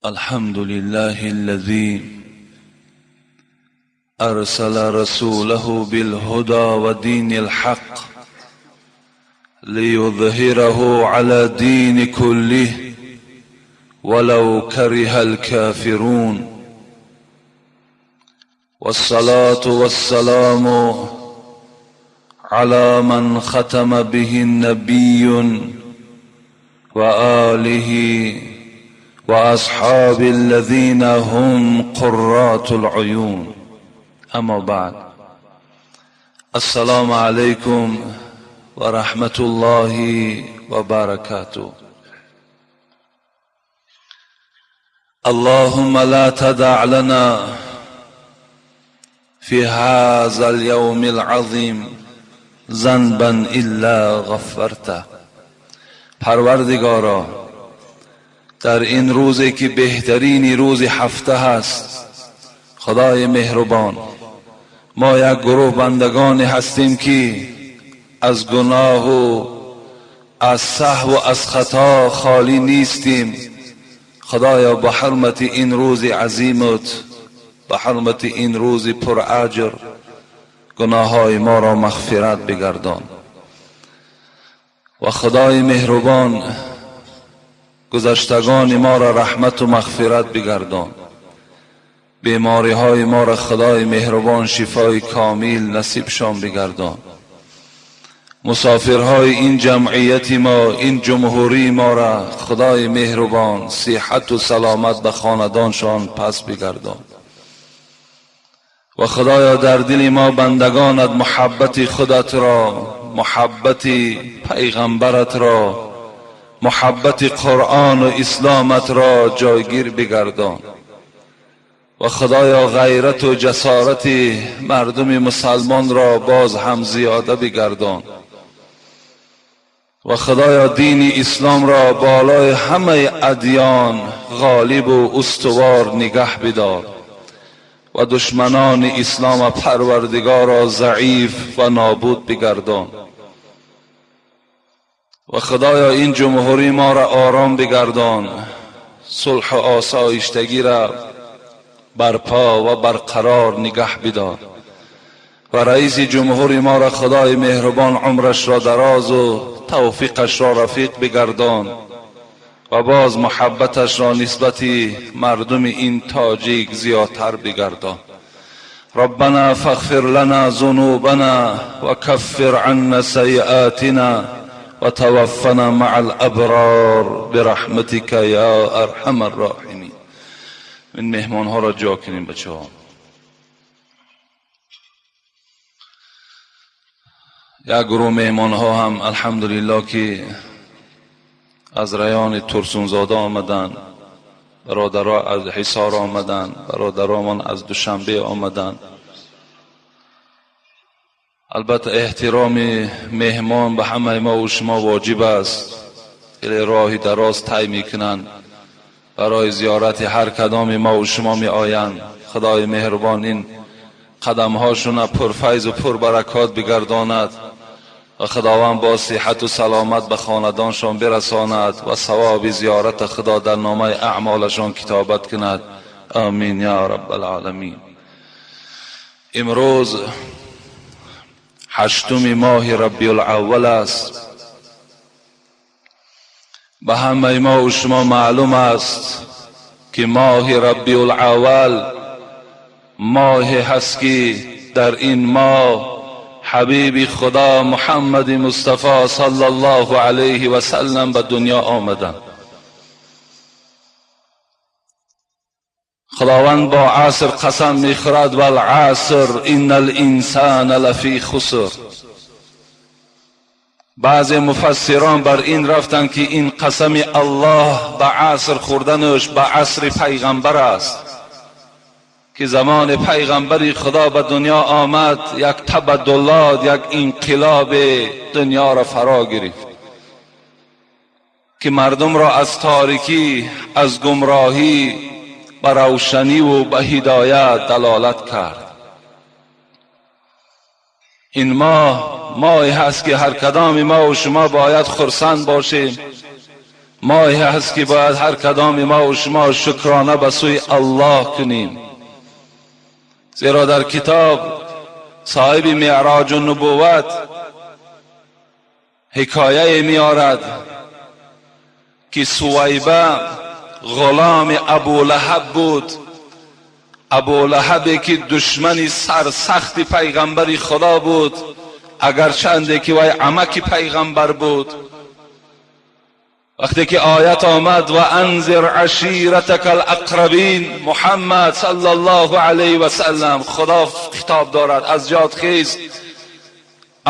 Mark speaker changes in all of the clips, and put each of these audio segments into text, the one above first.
Speaker 1: الحمد لله الذي أرسل رسوله بالهدى ودين الحق ليظهره على دين كله ولو كره الكافرون، والصلاة والسلام على من ختم به النبي وآله وأصحاب الذين هم قرات العيون. أما بعد، السلام عليكم ورحمة الله وبركاته. اللهم لا تدع لنا في هذا اليوم العظيم ذنبا إلا غفرته. پروردگارا، در این روزی که بهترین روز هفته هست، خدای مهربان، ما یک گروه بندگانی هستیم که از گناه و از سهو و از خطا خالی نیستیم. خدایا، به حرمت این روز عظیمت، به حرمت این روز پر اجر، گناه های ما را مغفرت بگردان و خدای مهربان، گذشتگان ما را رحمت و مغفرت بگردان. بیماری های ما را خدای مهربان شفای کامل نصیبشان بگردان. مسافرهای این جمعیت ما، این جمهوری ما را خدای مهربان صحت و سلامت به خاندانشان پس بگردان. و خدایا، در دل ما بندگانت محبت خودت را، محبت پیغمبرت را، محبت قرآن و اسلامت را جایگیر بگردان. و خدایا، غیرت و جسارت مردم مسلمان را باز هم زیاده بگردان. و خدایا، دین اسلام را بالای همه ادیان غالب و استوار نگه بدار و دشمنان اسلام پروردگار را ضعیف و نابود بگردان. و خدایا، این جمهوری ما را آرام بگردان، صلح و آسایشتگی را برپا و برقرار نگه بدار و رئیس جمهوری ما را خدای مهربان عمرش را دراز و توفیقش را رفیق بگردان و باز محبتش را نسبت مردم این تاجیک زیادتر بگردان. ربنا فاغفر لنا ذنوبنا وكفر عنا سيئاتنا وتوفنا مع الابرار برحمتك یا ارحم الراحمین. این مهمان ها را جا کنیم بچه ها. یک گروه مهمان ها هم الحمدلله که از ریان ترسونزاده آمدن، برادرها از حصار آمدن، برادرمان از دوشنبه آمدن. البته احترام مهمان به همه ما و شما واجب است. خیلی راه دراز طی میکنند، برای زیارت هر کدام ما و شما می آیند. خدای مهربان این قدم هاشون پرفیض و پربرکات بگرداند و خداوند با صحت و سلامت به خاندانشان برساند و ثواب زیارت خدا در نامه اعمالشان کتابت کند. آمین یا رب العالمین. امروز هشتم ماه ربیع الاول است. به همه ما و شما معلوم است که ماه ربیع الاول ماه هست که در این ماه حبیب خدا محمد مصطفی صلی الله علیه و سلم به دنیا آمدند. خداوند با عصر قسم میخورد: والعصر ان الانسان لفی خسر. بعضی مفسران بر این رفتند که این قسم الله به عصر خوردنش به عصر پیغمبر است که زمان پیغمبری خدا به دنیا آمد، یک تبدلات، یک انقلاب دنیا را فرا گرفت که مردم را از تاریکی، از گمراهی به روشنی و به هدایت دلالت کرد. این ماه ماهی هست که هر کدام ما و شما باید خرسند باشیم. Моҳе ҳаст ки бояд ҳар кадоми мо ва шумо шукрона ба сӯи Аллоҳ кунем, зеро дар китоб соҳиби меъроҷ нубувват ҳикояе меорад ки Сувайба ғуломи Абулаҳаб буд. Абулаҳабе ки душмани сарсахти пайғамбари Худо буд, агарчанде ки вай амаки пайғамбар буд. Вақте ки оят омад ва анзир аширатака алақрабин, Муҳаммад саллаллоҳу алайҳи васаллам, Худо хитоб дорад, аз ҷод хез,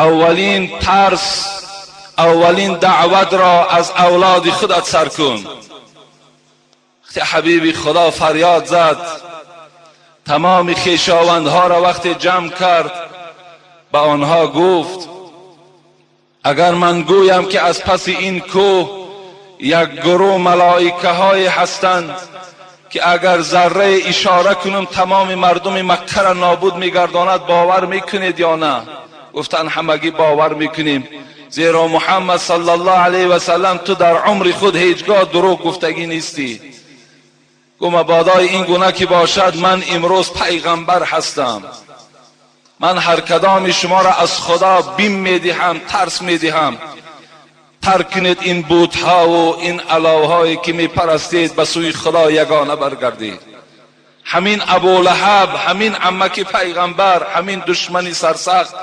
Speaker 1: аввалин тарс, аввалин даъватро аз авлоди худат сар кун. Вақте ҳабиби Худо фарёд зад, тамоми хешовандҳоро вақте ҷамъ кард, ба онҳо гуфт: агар ман гӯям ки аз паси ин кӯҳ як гурӯҳ малоикаҳое ҳастанд ки агар заррае ишора кунам тамоми мардуми Маккаро нобуд мегардонад, бовар мекунед ё на? Гуфтанд ҳамагӣ бовар мекунем, зеро Муҳаммад саллаллоҳу алайҳи васаллам ту дар умри худ ҳеҷгоҳ дурӯғ гуфтагӣ нестӣ. Гуфт мабодои ин гуна ки бошад, ман имрӯз пайғамбар ҳастам, ман ҳар кадоми шуморо аз Худо бим медиҳам, тарс медиҳам. Тарк кунед ин бутҳову ин аловҳое ки мепарастед, ба сӯи Худо ягона баргардед. Ҳамин Абулаҳаб, ҳамин амаки пайғамбар, ҳамин душмани сарсахт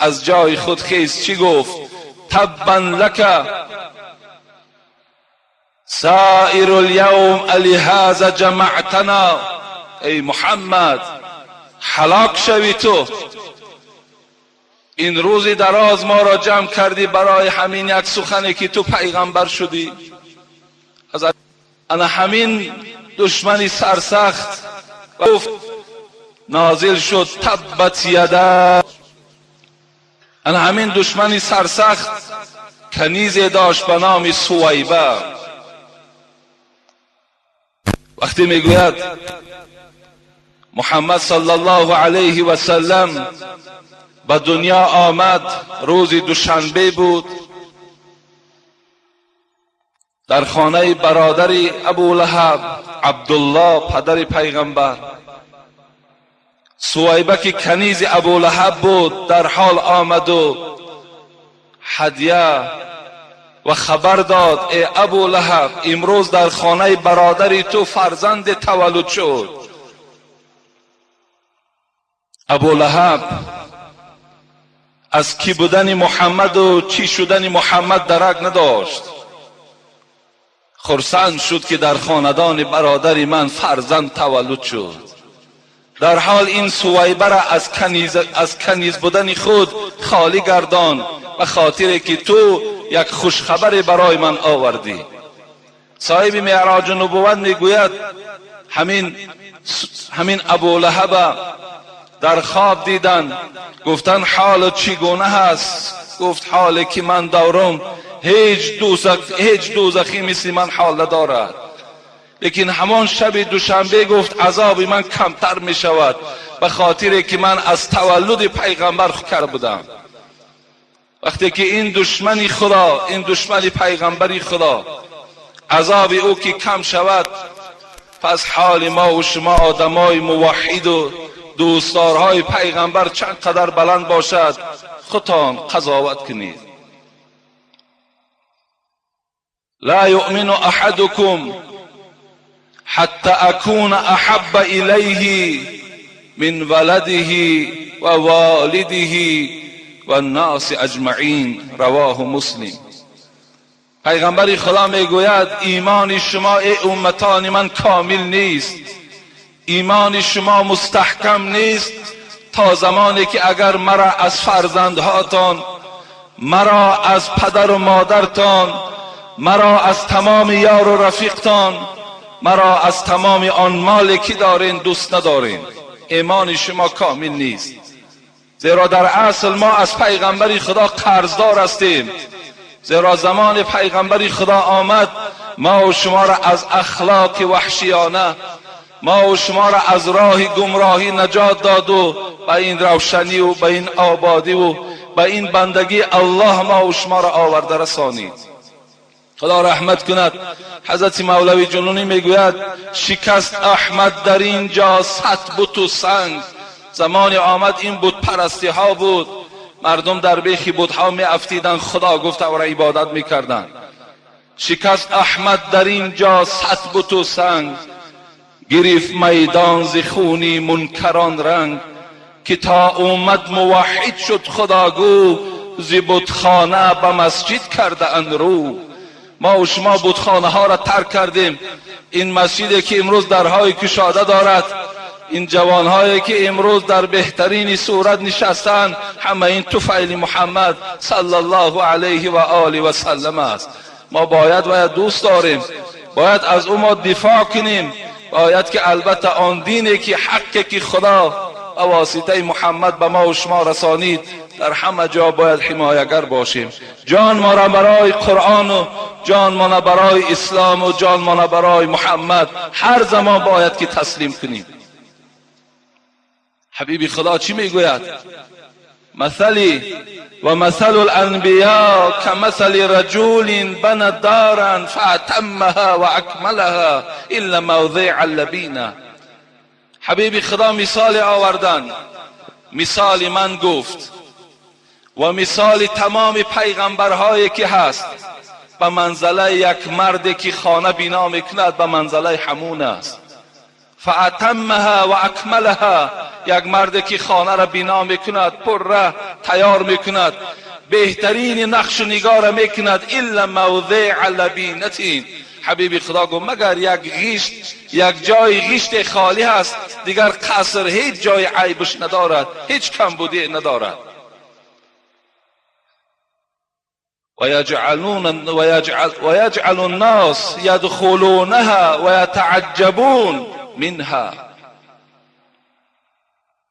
Speaker 1: аз ҷои худ хез, чӣ гуфт? Таббан лака саиру лявм алиҳаза ҷамаътана. Эй Муҳаммад, ҳалок шавӣ ту, ин рӯзи дароз моро ҷамъ кардӣ барои ҳамин як сухане ки ту пайғамбар шудӣ. Ана ҳамин душмани сарсахт гуфт, нозил шуд таббат яда. Ана ҳамин душмани сарсахт канизе дошт ба номи Сувайба. Вақте мегӯяд Муҳаммад саллаллоҳу алайҳи васаллам ба дунё омад, рӯзи душанбе буд, дар хонаи бародари Абулаҳаб Абдуллоҳ, падари пайғамбар. Сувайба ки канизи Абулаҳаб буд, дар ҳол омаду ҳадя ва хабар дод: э Абулаҳаб, имрӯз дар хонаи бародари ту фарзанде таваллуд шуд. Абулаҳаб аз кӣ будани Муҳаммаду чӣ шудани Муҳаммад дарак надошт. Хурсанд шуд ки дар хонадони бародари ман фарзанд таваллуд шуд. Дар ҳол ин Сувайбаро аз каниз будани худ холӣ гардон, ба хотире ки ту як хушхабаре барои ман овардӣ. Соҳиби меъроҷу нубувват мегӯяд ҳамин Абулаҳаба дар хоб дидан, гуфтанд ҳолат чӣ гуна ҳаст? Гуфт ҳоле ки ман дорам ҳеҷ дӯзахӣ мисли ман ҳол надорад. Лекин ҳамон шаби душанбе гуфт азоби ман камтар мешавад, ба хотире ки ман аз таваллуди пайғамбар карда будам. Вақте ки ин душмани Худо, ин душмани пайғамбари Худо, азоби ӯ ки кам шавад, пас ҳоли мо ва шумо одамои муваҳҳиду дӯстдорҳои пайғамбар чанд қадар баланд бошад, худтон қазоват кунед. Ла юъмину аҳадукум ҳатта акуна аҳабба илайҳи мин валадиҳи ва волидиҳи ваннаси аҷмаин. Равоҳу Муслим. Пайғамбари Худо мегӯяд имони шумо эй умматони ман комил нест, имони шумо мустаҳкам нест то замоне ки агар маро аз фарзандҳотон, маро аз падару модартон, маро аз тамоми ёру рафиқтон, маро аз тамоми он моле ки дорен дӯст надорен, имони шумо комил нест. Зеро дар асл мо аз пайғамбари Худо қарздор ҳастем, зеро замони пайғамбари Худо омад, мо шуморо аз ахлоқи ваҳшиёна, мо шуморо аз роҳи гумроҳӣ наҷот доду ба ин равшаниву ба ин ободиву ба ин бандагии Аллоҳ мо шуморо оварда расонид. خدا رحمت کند حضرت مولوی جنونی میگوید شکست احمد در اینجا صد بت و سنگ. زمانی آمد این بت پرستی ها بود، مردم در بیخی بت ها می افتیدن، خدا گفت او را عبادت میکردن. شکست احمد در اینجا صد بت و سنگ، گرفت میدان ز خونی منکران رنگ. که تا اومد موحد شد خداگو، ز بتخانه به مسجد کرده اند رو. ما و شما بتخانه ها را ترک کردیم. این مسجدی که امروز درهای کشاده دارد، این جوانهایی که امروز در بهترین صورت نشستند، همه این طفیل محمد صلی الله علیه و آله و سلم است. ما باید دوست داریم، باید از او ما دفاع کنیم، باید که البته آن دینی که حقی که خدا به واسطه محمد به ما و شما رسانید، در همه جا باید حمایگر باشیم. جان ما را برای قرآن و جان ما را برای اسلام و جان ما را برای محمد هر زمان باید که تسلیم کنیم. حبیبی خدا چی میگوید؟ مثلی و مثل الانبیاء كمثل رجل بنى دارا فاتمها واکملها الا موضع اللبینه. حبیبی خدا مثال آوردن، مثال من گفت و مثال تمام پیغمبرهایی که هست به منزله یک مردی که خانه بنا میکند به منزله همون است. فاتمها و اکملها، یک مردی که خانه را بنا میکند، پره تیار میکند، بهترین نقش و نگار میکند، الا موضع لبینتین. حبیبی خدا گفت مگر یک غشت، یک جای غشت خالی هست، دیگر قصر هیچ جای عیبش ندارد، هیچ کمبودی ندارد. ويجعل الناس يدخلونها ويتعجبون منها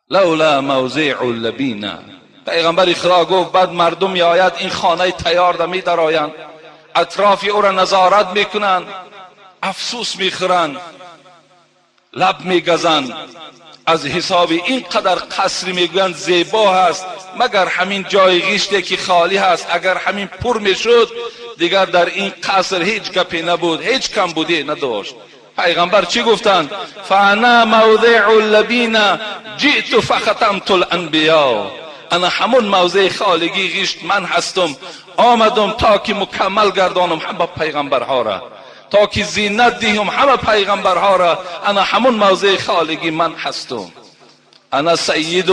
Speaker 1: لولا موضع اللبینه. پیغمبر خدا گفت بعد مردم میآید این خانه تیار را میدرآیند، اطراف او را نظارت میکنند، افسوس میخورند، لب میگزند از حساب این قدر قصر، میگویند زیبا هست، مگر همین جای غشتی که خالی هست، اگر همین پر میشد دیگر در این قصر هیچ گپی نبود، هیچ کمبودی نداشت. پیغمبر چی گفتند؟ فانا موضع اللبین جئت فختمت الانبیاء. انا همون موضع خالگی غشت من هستم، آمدم تا که مکمل گردانم همه پیغمبرها را، تا که زینت دهم همه پیغمبرها را. انا همون موضع خالگی من هستم. انا سید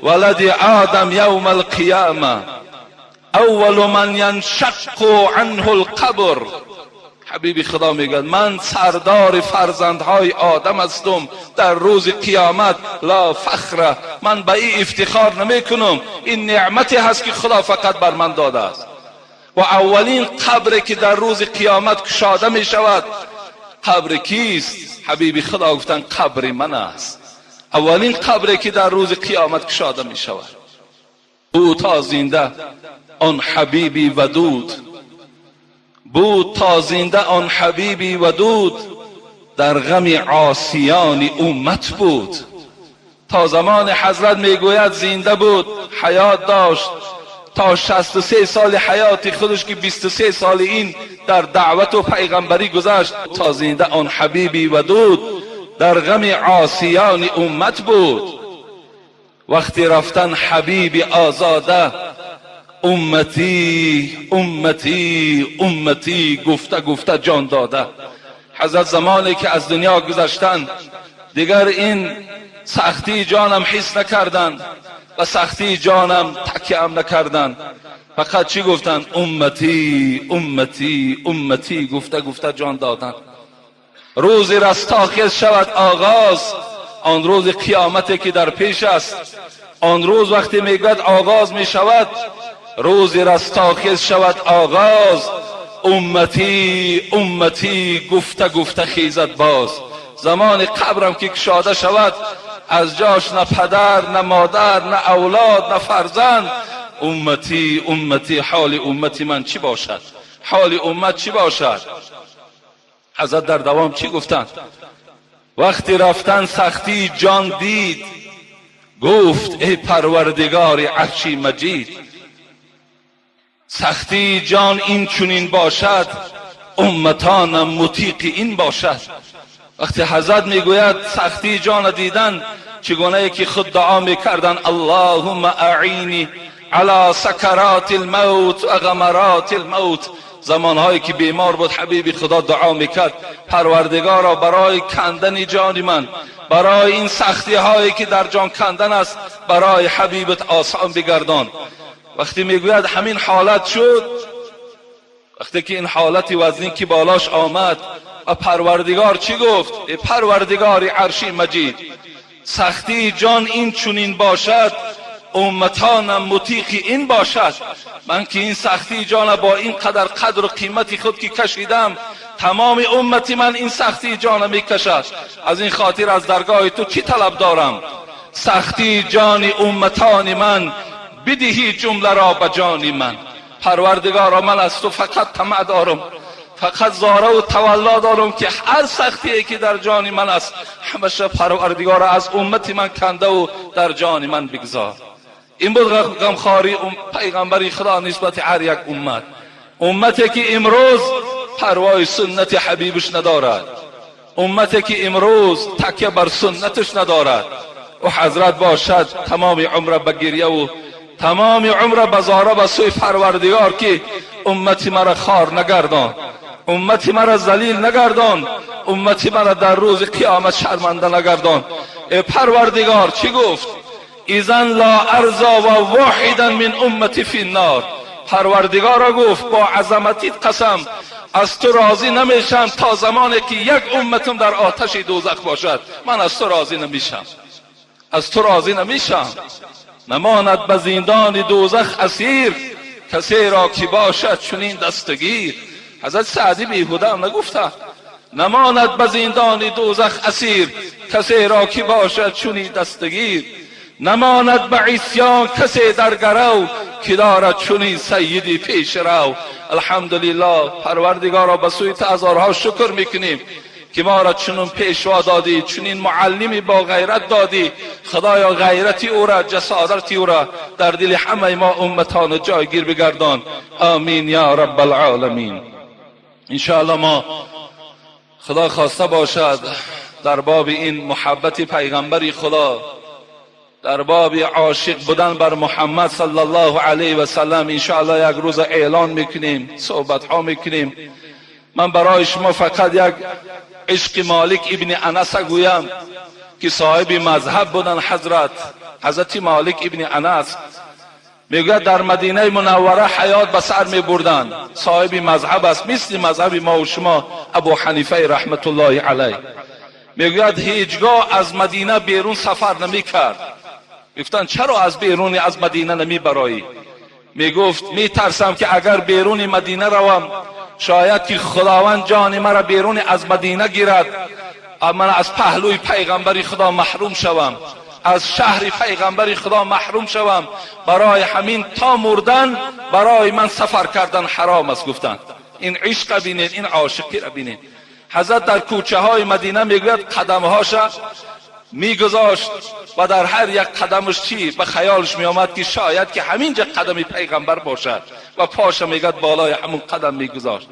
Speaker 1: ولد آدم یوم القیامه اول من ینشق عنه القبر. حبیبی خدا میگه من سردار فرزندهای آدم هستم در روز قیامت، لا فخره، من به این افتخار نمیکنم، این نعمتی هست که خدا فقط بر من داده است. و اولین قبری که در روز قیامت کشاده می شود قبر کیست؟ حبیبی خدا گفتن قبر من است. اولین قبری که در روز قیامت کشاده می شود. او تا زنده آن حبیبی ودود بود، تا زنده آن حبیبی ودود، در غم عاصیان امت بود. تا زمان حضرت میگوید زنده بود، حیات داشت، تا 63 سال حیات خودش که 23 سال این در دعوت و پیغمبری گذشت، تا زنده آن حبیبی ودود، در غم عاصیان امت بود. وقتی رفتن حبیب آزاده، امتی امتی امتی گفته گفته جان داده. حضرت زمانی که از دنیا گذشتن دیگر این سختی جانم حس نکردن و سختی جانم تکیه هم نکردن، فقط چی گفتن؟ امتی امتی امتی گفته گفته جان دادن. روز رستاخیز شود آغاز، آن روز قیامتی که در پیش است، آن روز وقتی میگوید آغاز می شود، روز رستاخیز شود آغاز، امتی امتی گفته گفته خیزد باز. زمان قبرم که کشاده شود از جاش نه پدر نه مادر نه اولاد نه فرزند، امتی امتی، حال امتی من چی باشد؟ حال امت چی باشد؟ حضرت در دوام چی گفتند؟ وقتی رفتن سختی جان دید، گفت ای پروردگار عرشی مجید، سختی جان این چنین باشد، امتانم مطیق این باشد. وقتی حضرت میگوید سختی جان دیدن، چگونه که خود دعا میکردن اللهم اعینی علی سکرات الموت و غمرات الموت. زمانهایی که بیمار بود حبیب خدا دعا میکرد پروردگارا برای کندن جان من، برای این سختی هایی که در جان کندن است، برای حبیبت آسان بگردان. وقتی میگوید همین حالت شد، وقتی که این حالت وزنی که بالاش آمد و پروردگار چی گفت؟ ای پروردگار عرشی مجید، سختی جان این چنین باشد، امتانم مطیق این باشد. من که این سختی جان با این قدر قدر و قیمتی خود که کشیدم، تمام امتی من این سختی جان میکشد. از این خاطر از درگاه تو چی طلب دارم؟ سختی جان امتان من بدهی جمله را به جان من. پروردگارا من از تو فقط طمع دارم، فقط زاره و تولا دارم که هر سختی که در جان من است همشه پروردگارا از امت من کنده و در جان من بگذار. این بود غمخواری پیغمبری خدا نسبت هر یک امت، امتی که امروز پروای سنت حبیبش ندارد، امتی که امروز تکیه بر سنتش ندارد. و حضرت باشد تمام عمر به گریه و تمام عمر به زاره به سوی پروردگار که امتی مرا خار نگردان، امتی مرا ذلیل نگردان، امتی مرا در روز قیامت شرمنده نگردان. ای پروردگار چی گفت؟ اذن لا ارضا و واحدا من امتی فی النار. پروردگارا گفت با عظمتیت قسم از تو راضی نمیشم تا زمانی که یک امتم در آتش دوزخ باشد. من از تو راضی نمیشم، از تو راضی نمیشم. نماند به زندان دوزخ اسیر، کسی را که باشد چنین دستگیر. حضرت سعدی بیهوده هم نگفته نماند به زندان دوزخ اسیر، کسی را که باشد چنین دستگیر. نماند به عصیان کسی در گرو، که دارد چنین سیدی پیش رو. الحمدلله پروردگارا به سوی تو هزارها شکر میکنیم که ما را چنین پیشوا دادی، چنین معلمی با غیرت دادی. خدایا غیرتی او را، جسارتی او را در دل همه ما امتان جایگیر بگردان. آمین یا رب العالمین. انشاءالله ما خدا خواسته باشد در باب این محبت پیغمبری خدا، در باب عاشق بودن بر محمد صلی الله علیه و سلم انشاءالله یک روز اعلان میکنیم، صحبت ها میکنیم. من برای شما فقط یک عشق مالک ابن انس گویم که صاحب مذهب بودن. حضرت مالک ابن انس میگوید در مدینه منوره حیات به سر میبردن. صاحب مذهب است، مثل مذهب ما و شما ابو حنیفه رحمت الله علیه. میگوید هیچگاه از مدینه بیرون سفر نمیکرد. میگفتند چرا از بیرون از مدینه نمیبرایی؟ میگفت میترسم که اگر بیرون مدینه روم شاید که خداوند جان مرا بیرون از مدینه گیرد، من از پهلوی پیغمبر خدا محروم شوم، از شهر پیغمبر خدا محروم شوم. برای همین تا مردن برای من سفر کردن حرام است. گفتند این عشق بینید، این عاشقی را بینید. حضرت در کوچه های مدینه میگوید قدمهاش میگذاشت و در هر یک قدمش چی به خیالش میآمد که شاید که همینجا قدم پیغمبر باشد و پاش میگد بالای همون قدم میگذاشت.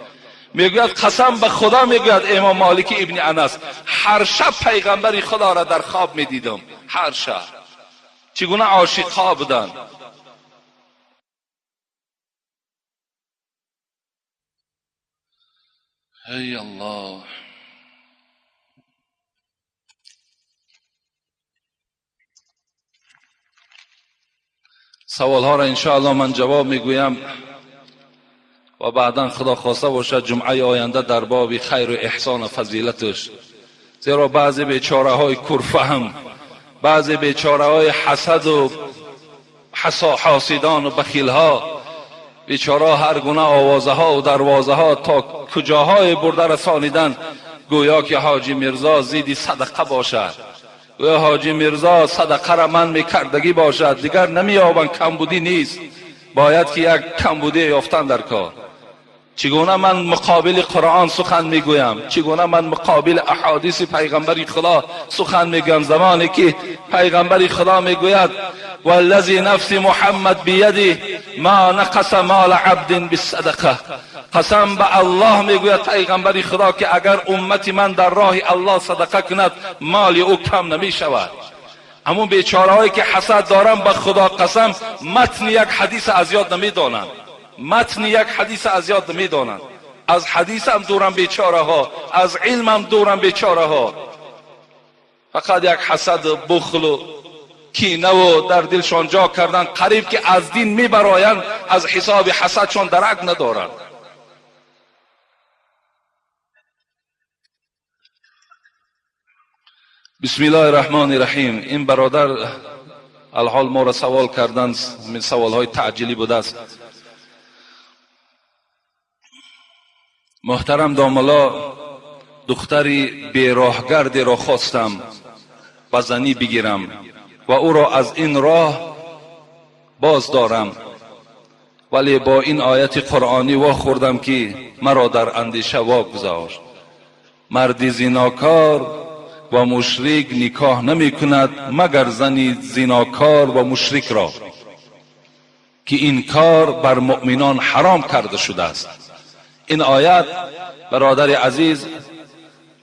Speaker 1: میگوید قسم به خدا، میگوید امام مالک ابن انس، هر شب پیغمبر خدا را در خواب میدیدم، هر شب. چگونه عاشق ها بودند. ای الله. سوال ها را انشاءالله من جواب میگویم و بعدا خدا خواسته باشد جمعه آینده در باب خیر و احسان و فضیلتش. زیرا بعضی بیچاره های کورفهم، بعضی بیچاره های حسد و حاسدان و بخیل ها، بیچاره هر گونه آوازه ها و دروازه ها تا کجاهای برده رسانیدن، گویا که حاجی میرزا زیدی صدقه باشد، گویا حاجی میرزا صدقه را من میکردگی باشد، دیگر نمییابند، کمبودی نیست، باید که یک کمبودی یافتن در کار. چگونه من مقابل قرآن سخن میگویم، چگونه من مقابل احادیث پیغمبر خدا سخن میگویم، زمانی که پیغمبر خدا میگوید والذی نفس محمد بیده ما نقص مال عبد بالصدقه. قسم به الله میگوید پیغمبر خدا که اگر امت من در راه الله صدقه کند مال او کم نمی شود. همون بیچاره هایی که حسد دارن به خدا قسم متن یک حدیث از یاد نمیدانند، متن یک حدیث از یاد نمیدانند. از حدیث هم دورن بیچاره ها، از علم هم دورن بیچاره ها. فقط یک حسد و بخل و کینه و در دلشان جا کردن، قریب که از دین میبرایند، از حساب حسدشان درک ندارند. بسم الله الرحمن الرحیم. این برادر الحال ما را سوال کردن، من سوال های تعجیلی بوده است. محترم داملا، دختری بیراهگردی را خواستم و زنی بگیرم و او را از این راه باز دارم، ولی با این آیت قرآنی وا خوردم که مرا در اندیشه واگذاشت. مردی زیناکار و مشرک نکاح نمی کند مگر زنی زیناکار و مشرک را، که این کار بر مؤمنان حرام کرده شده است. این آیت برادر عزیز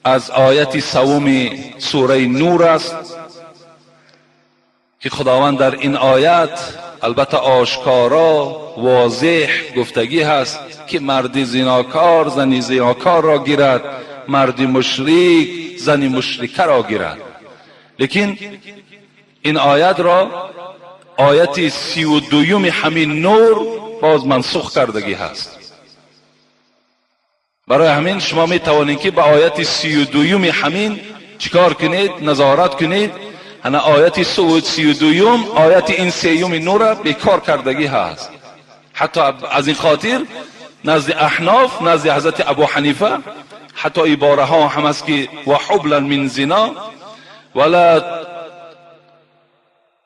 Speaker 1: از آیت سوم سوره نور است که خداوند در این آیت البته آشکارا واضح گفتگی هست که مرد زیناکار زنی زیناکار را گیرد، مرد مشرک زنی مشرکه را گیرد. لیکن این آیت را آیت 32 همین نور باز منسوخ کردگی هست. برای همین شما می توانید که به آیت 32 همین چیکار کنید؟ نظارت کنید. هنه آیت 32 آیت این سیوم نور بیکار کردگی هست. حتی از این خاطر نزد احناف، نزد حضرت ابو حنیفه حتی عباره ها هم است که و حبلا من زنا ولا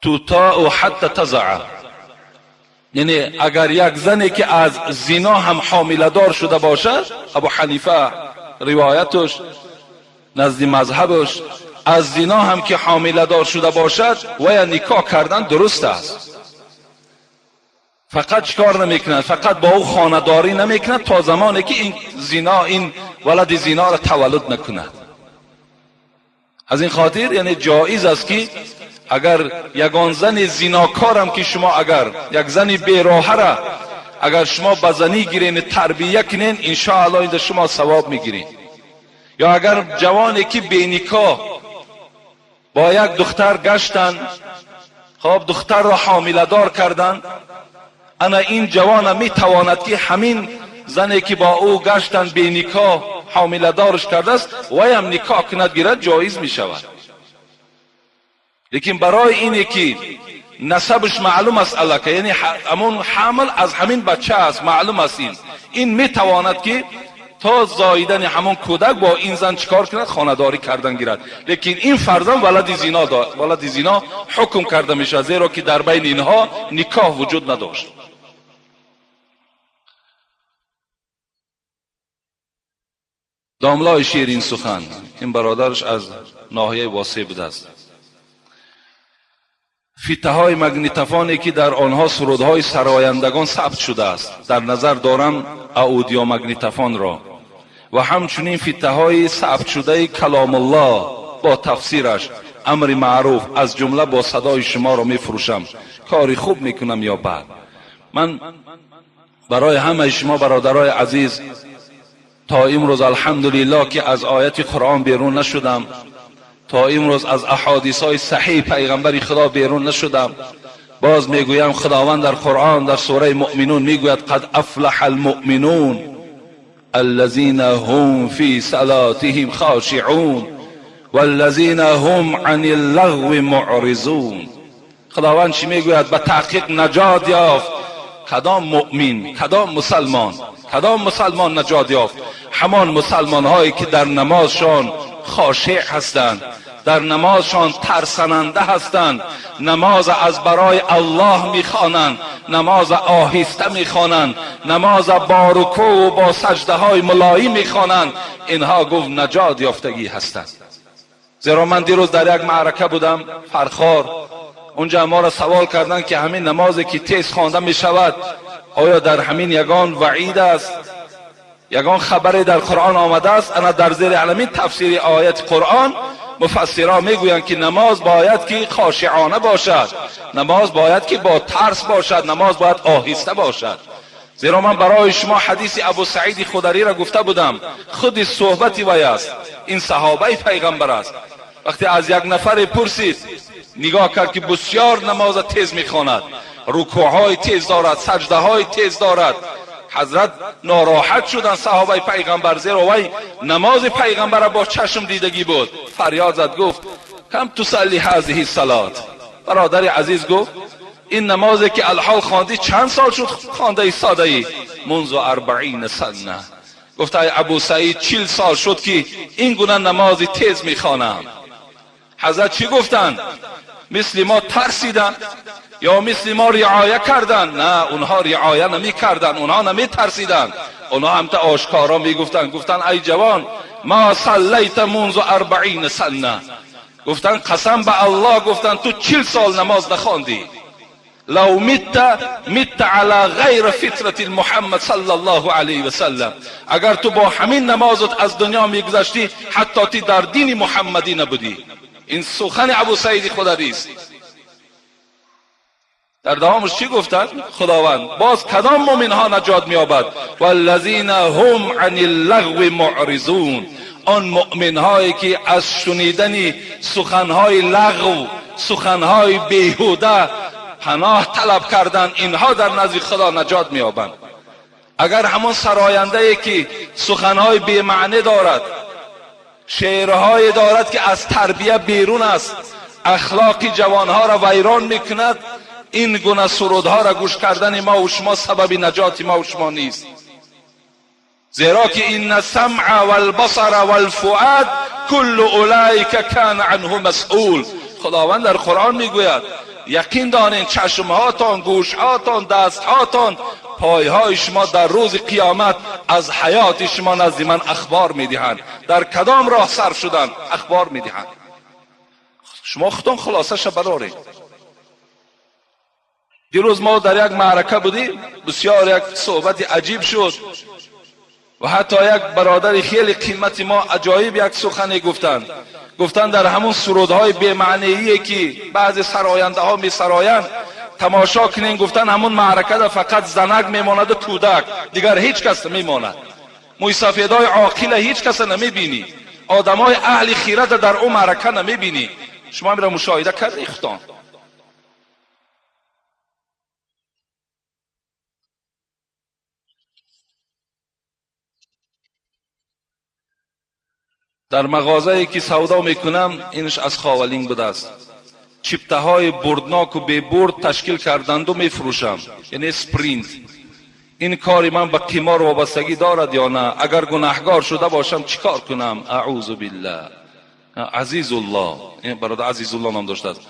Speaker 1: تطاع حتی تزع، یعنی اگر یک زنی که از زنا هم حامله دار شده باشد، ابو حنیفه روایتش نزد مذهبش از زنا هم که حامله دار شده باشد و یا نکاح کردن درست است. فقط چکار نمیکند؟ فقط با او خانه‌داری نمیکند تا زمانی که این زنا، این ولد زنا را تولد نکند. از این خاطر یعنی جایز است که اگر یگان زن زیناکارم که شما اگر یک زن بیراهه را اگر شما به زنی گیرین تربیه کنین، انشاءالله این شما ثواب میگیرین. یا اگر جوانی که بینکاح با یک دختر گشتن، خب دختر را حامله دار کردن، انا این جوان میتواند که همین زنی که با او گشتن بینکاح حامله دارش کرده است و هم نکاح کند گیرد، جایز میشود. لیکن برای اینه که نسبش معلوم است الکه، یعنی همون حمل از همین بچه است، معلوم است، این میتواند که تا زاییدن همون کودک با این زن چیکار کند؟ خانه‌داری کردن گیرد. لیکن این فرزند ولد زینا ولد زینا حکم کرده میشه، زیرا که در بین اینها نکاح وجود نداشت. داملای شیرین سخن، این برادرش از ناحیه واسع بوده است. فیته های مگنیتفانی که در آنها سرودهای سرایندگان ثبت شده است، در نظر دارم اودیو مگنیتفان را، و همچنین فیته های ثبت شده کلام الله با تفسیرش امر معروف از جمله با صدای شما را میفروشم. کاری خوب میکنم یا بد؟ من برای همه شما برادرای عزیز تا امروز الحمدلله که از آیت قرآن بیرون نشدم، تا امروز از احادیث های صحیح پیغمبر خدا بیرون نشدم. باز میگویم خداوند در قرآن در سوره مؤمنون میگوید قد افلح المؤمنون الذين هم فی صلاتهم خاشعون والذین هم عن اللغو معرضون. خداوند چی میگوید؟ به تحقیق نجات یافت. کدام مؤمن، کدام مسلمان، کدام مسلمان نجات یافت؟ همان مسلمان هایی که در نمازشان خاشع هستند، در نمازشان ترسننده هستند، نماز از برای الله میخوانند، نماز آهسته میخوانند، نماز با رکوع و با سجده های ملایم میخوانند. اینها گفت نجات یافتگی هستند. زیرا من دیروز در یک معرکه بودم فرخار، Онҷа моро савол карданд, ки ҳамин намозе ки тез хонда мешавад, оё дар ҳамин ягон ваъид аст, ягон хабаре дар Қуръон омадааст? Ана дар зери ҳамин тафсири ояти Қуръон муфассирон мегӯянд, ки намоз бояд ки хошиъона бошад, намоз бояд ки бо тарс бошад, намоз бояд оҳиста бошад. Зеро ман барои шумо ҳадиси Абу Саиди Худариро гуфта будам, худи суҳбати вай аст, ин саҳобаи пайғамбар аст. Вақте аз як нафаре пурсид, нигоҳ кард, ки бисёр намоза тез мехонад, рукӯъҳои тез дорад, саҷдаҳои тез дорад. Ҳазрат нороҳат шуданд саҳобаи пайғамбар, зеро вай намози пайғамбарро бо чашм дидагӣ буд. Фарёд зад, гуфт: кам тусалли ҳазиҳи салот? Бародари азиз, гуфт, ин намозе ки алҳол хондӣ чанд сол шуд хонда истодаӣ? Мунзу 40 сана. Гуфт: ай Абу Саид, 40 сол шуд, ки ин гуна намози тез мехонам. Ҳазрат чӣ гуфтанд? Мисли мо тарсиданд ё мисли мо риоя карданд? На, онҳо риоя намекарданд, онҳо наметарсиданд, онҳо ҳамта ошкоро мегуфтанд. Гуфтанд: ай ҷавон, ма саллайта мунзу 40 сана. Гуфтанд: қасам ба Аллоҳ, гуфтанд, ту 40 сол намоз нахондӣ. Лав митта митта ала ғайри фитрати Муҳаммад саллаллоҳу алайҳи васаллам. Агар ту бо ҳамин намозат аз дунё мегузаштӣ, ҳатто ти дар дини муҳаммадӣ набудӣ. Ин сухани Абу Саиди Хударист. Дар давомаш чӣ гуфтанд? Худованд боз кадом мӯминҳо наҷот меёбад? Валлазина ҳум ани ллағви муъризун. Он муъминҳое, ки аз шунидани суханҳои лағв, суханҳои беҳуда паноҳ талаб карданд, инҳо дар назди Худо наҷот меёбанд. Агар ҳамон сарояндае, ки суханҳои бемаъне дорад, шеърҳое дорад, ки аз тарбия берун аст, ахлоқи ҷавонҳоро вайрон мекунад, ин гуна сурудҳоро гӯш кардани мо шумо сабаби наҷоти мо шумо нест. Зеро ки инна самъа валбасара валфуад куллу улаика кана анҳу масъул. Худованд дар Қуръон мегӯяд: яқин донед, чашмҳотон, гӯшҳотон, дастҳотон, пойҳои шумо дар рӯзи қиёмат аз ҳаёти шумо назди ман ахбор медиҳанд, дар кадом роҳ сарф шуданд ахбор медиҳанд. Шумо худтон хулосаша бароред. Дирӯз мо дар як маърака будем, бисёр як суҳбати аҷиб шуд ва ҳатто як бародари хеле қимати мо аҷоиб як сухане гуфтанд. Гуфтанд, дар ҳамун сурудҳои бемаънеие, ки баъзе сарояндаҳо месароянд, тамошо кунем, гуфтанд, ҳамун маъракада фақат занак мемонаду кӯдак, дигар ҳеҷ кас намемонад. Мӯйсафедҳои оқила ҳеҷ каса намебинӣ, одамои аҳли хирада дар ӯ маърака намебинӣ. Шумо ҳамира мушоҳида кардед худтон? Дар мағозае, ки савдо мекунам, инш аз Ховалинг будааст, чиптаҳои бурдноку бебурд ташкил карданду мефурӯшам, яъне спринт. Ин кори ман ба қимор вобастагӣ дорад ё на? Агар гунаҳгор шуда бошам, чӣ кор кунам? Аъузу биллаҳ. Азизулло, ин бародар Азизулло ном доштааст.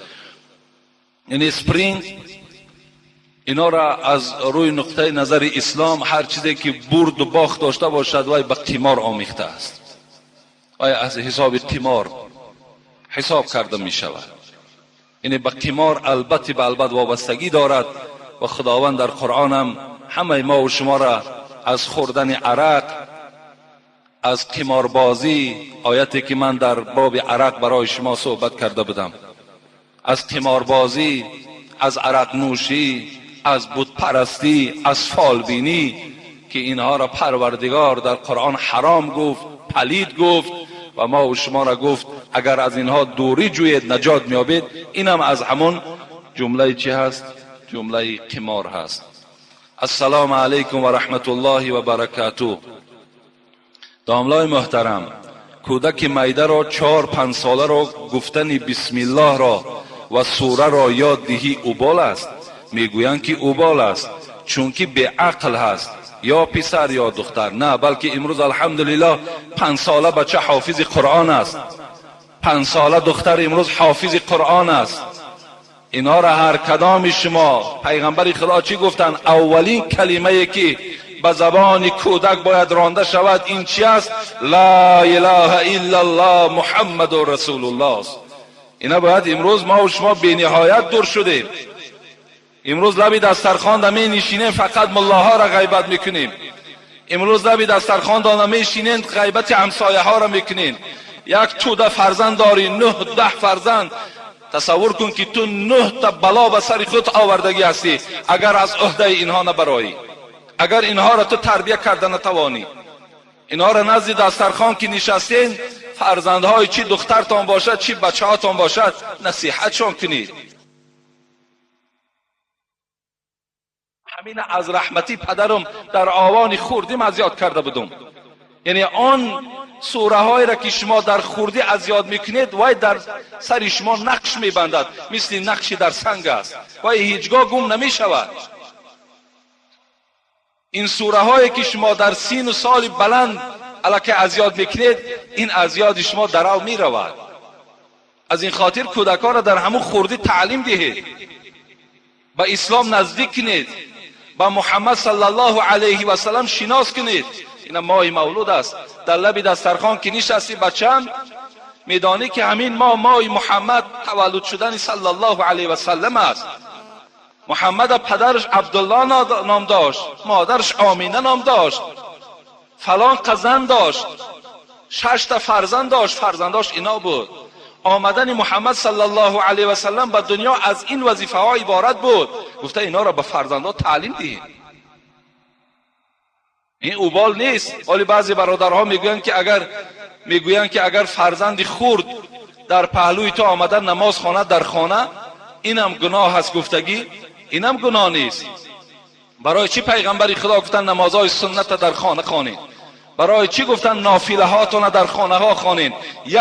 Speaker 1: Яъне спринт, инора аз рӯи нуқтаи назари ислом ҳар чизе, ки бурду бохт дошта бошад, вай ба қимор омехта аст, вай аз ҳисоби қимор ҳисоб карда мешавад, яъне ба қимор албатти ба албат вобастагӣ дорад. Ва Худованд дар Қуръонам ҳамаи мо шуморо аз хӯрдани арақ, аз қиморбозӣ, ояте ки ман дар боби арақ барои шумо суҳбат карда будам, аз қиморбозӣ, аз арақнӯшӣ, аз бутпарастӣ, аз фолбинӣ, ки инҳоро Парвардигор дар Қуръон ҳаром гуфт, палид гуфт ва мо шуморо гуфт, агар аз инҳо дурӣ ҷӯед, наҷот меёбед. Инам аз ҳамон ҷумлаи чӣ ҳаст? Ҷумлаи қимор ҳаст. Ассалому алайкум ва раҳматуллоҳи ва баракатуҳ. Домлои муҳтарам, кӯдаки майдаро, 4-5 соларо гуфтани бисмиллоҳро ва сураро ёд диҳӣ, убол аст? Мегӯянд, ки убол аст, чунки беақл ҳаст, ё писар ё духтар. На, балки имрӯз, алҳамдулиллоҳ, 5-сола бача ҳофизи Қуръон аст, 5-сола духтар имрӯз ҳофизи Қуръон аст. Инҳоро ҳар кадоми шумо, пайғамбари Худо чӣ гуфтанд? Аввалин калимае, ки ба забони кӯдак бояд ронда шавад, ин чи аст? Ла илаҳа иллаллоҳ, Муҳаммаду расулуллоҳ аст. Ина бояд имрӯз мо шумо бениҳоят дур шудем. Имрӯз лаби дастархон менишинем, фақат муллоҳоро ғайбат мекунем. Имрӯз лаби дастархон намешинем, ғайбати ҳамсояҳоро мекунем. Як тӯда фарзанд дорӣ, 9-10 фарзанд. Тасаввур кун ки ту 9 та бало ба сари худ овардагӣ ҳастӣ, агар аз уҳдаи инҳо набароӣ, агар инҳоро ту тарбия карда натавонӣ. Инҳоро назди дастархон ки нишастем, фарзандҳои чӣ духтартон бошад, чӣ бачаҳотон бошад, насиҳатшон кунед. Ҳамин аз раҳмати падарам дар овони хурдим аз ёд карда будум. Яъне он сураҳоеро ки шумо дар хурдӣ аз ёд мекунед, вай дар сари шумо нақш мебандад, мисли нақши дар санг аст, вай ҳеҷгоҳ гум намешавад. Ин сураҳое ки шумо дар сину соли баланд аллакай аз ёд мекунед, ин аз ёди шумо дарав меравад. Аз ин хотир кӯдаконро дар ҳамун хурдӣ таълим диҳед, ба ислом наздик кунед, ба Муҳаммад саллаллоҳу алайҳи васаллам шинос кунед. Ина моҳи мавлуд аст, дар лаби дастархон ки нишастӣ, бачам, медонӣ ки ҳамин моҳ моҳи Муҳаммад таваллуд шудани саллаллоҳу алайҳи васаллам аст. Муҳаммад падараш Абдулло ном дошт, модараш Омина ном дошт, фалон қазан дошт, 6 та фарзанд дошт, фарзандош ино буд. Омадани Муҳаммад саллаллоҳу алайҳи васаллам ба дунё аз ин вазифаҳо иборат буд. Гуфта инҳоро ба фарзандҳо таълим диҳед. Ин убол нест. Ҳоле баъзе бародарҳо мегӯянд ки агар фарзанди хурд дар паҳлӯи ту омада намоз хонад дар хона, инам гуноҳ аст гуфтагӣ, инам гуноҳ нест. Барои чӣ пайғамбари Худо гуфтанд намозҳои сунната дар хона хонед? Барои чӣ гуфтанд нофилаҳотона дар хонаҳо хонед?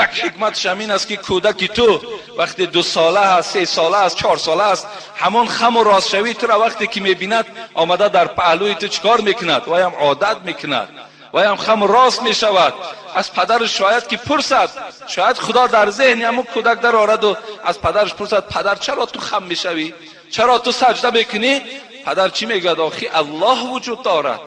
Speaker 1: Як ҳикматш ҳамин аст ки кӯдаки ту вақте 2 сола аст, 3 сола аст, 4 сола аст, ҳамон хаму ростшавии туро вақте ки мебинад, омада дар паҳлӯи ту чикор мекунад? Ваям одат мекунад, ваям хаму рост мешавад. Аз падараш шояд ки пурсад, шояд Худо дар зеҳни ҳамон кӯдак дарораду аз падараш пурсад: падар, чаро ту хам мешавӣ? Чаро ту саҷда мекунӣ? Падар чӣ мегӯяд? Охи Аллоҳ вуҷуд дорад,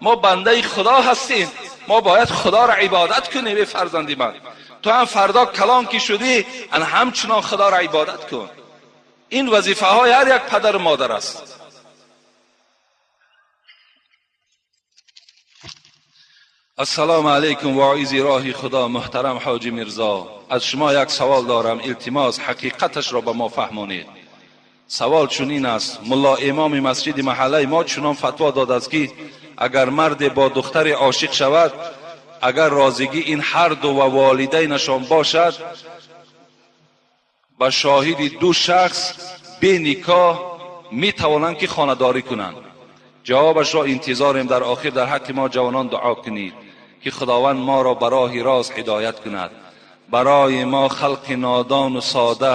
Speaker 1: мо бандаи Худо ҳастем, мо бояд Худоро ибодат кунем. Эй фарзанди ман, ту ҳам фардо калон ки шудӣ, ан ҳамчунон Худоро ибодат кун. Ин вазифаҳои ҳар як падару модар аст. Ассалому алайкум, воизи роҳи Худо муҳтарам Ҳоҷи Мирзо, аз шумо як савол дорам, илтимос ҳақиқаташро ба мо фаҳмонед. Савол чунин аст: мулло имоми масҷиди маҳаллаи мо чунон фатво додааст ки агар марде бо духтаре ошиқ шавад, агар розигӣ ин ҳар ду ва волидайнашон бошад, ба шоҳиди 2 шахс бе никоҳ метавонанд ки хонадорӣ кунанд. Ҷавобашро интизорем. Дар охир дар ҳаққи мо ҷавонон дуо кунед ки Худованд моро ба роҳи рост ҳидоят кунад. Барои мо халқи нодону сода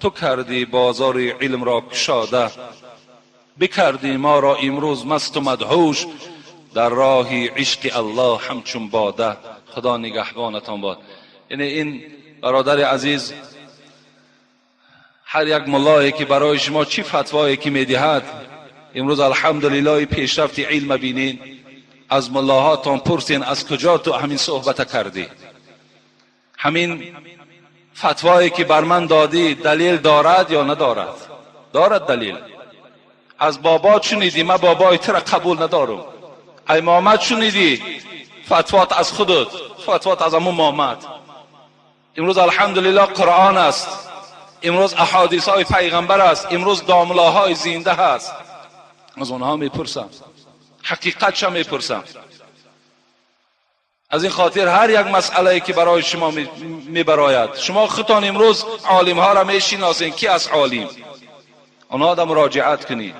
Speaker 1: ту кардӣ бозори илмро кушода, бикардӣ моро имрӯз масту мадҳуш дар роҳи ишқи Аллоҳ ҳамчун бода. Худо нигаҳбонатон бод. Яъне ин бародари азиз, ҳар як муллое ки барои шумо чӣ фатвое ки медиҳад, имрӯз алҳамдулиллоҳ пешрафти илм бинед, аз муллоҳотон пурсен аз куҷо ту ҳамин суҳбата кардӣ, ҳамин фатвое ки бар ман додӣ далел дорад ё надорад? Дорад далел. Аз бобо шунидӣ, ман бобои туро қабул надорам. Ай момад шунидӣ, фатвот аз худат, фатвот аз ҳамун момад. Имрӯз алҳамдулиллоҳ Қуръон аст, имрӯз аҳодисҳои пайғамбар аст, имрӯз домлаҳои зинда ҳаст. Аз онҳо мепурсам, ҳақиқатша мепурсам. Аз ин хотир ҳар як масъалае ки барои шумо мебарояд, шумо худтон имрӯз олимҳоро мешиносед, ки аз олим, онҳо да муроҷиат кунед.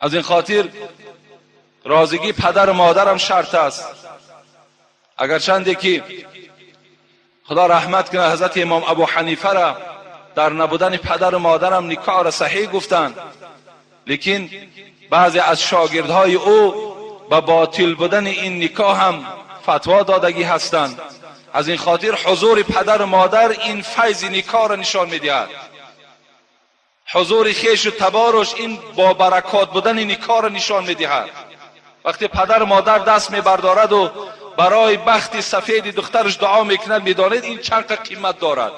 Speaker 1: Аз ин хотир розигӣ падару модарам шарт аст. Агарчанде ки Худо раҳмат кунад ҳазрати имом Абу Ҳанифара дар набудани падару модарам никоҳро саҳеҳ гуфтанд, лекин баъзе аз шогирдҳои ӯ ба ботил будани ин никоҳ ҳам фатво додагӣ ҳастанд. Аз ин хотир ҳузури падару модар ин файзи никоҳро нишон медиҳад. Ҳузури хешу таборуш ин бо баракот будани никоҳро нишон медиҳад. Вақте падару модар даст мебардораду برای بخت سفید دخترش دعا میکند، میدانید این چند قیمت دارد.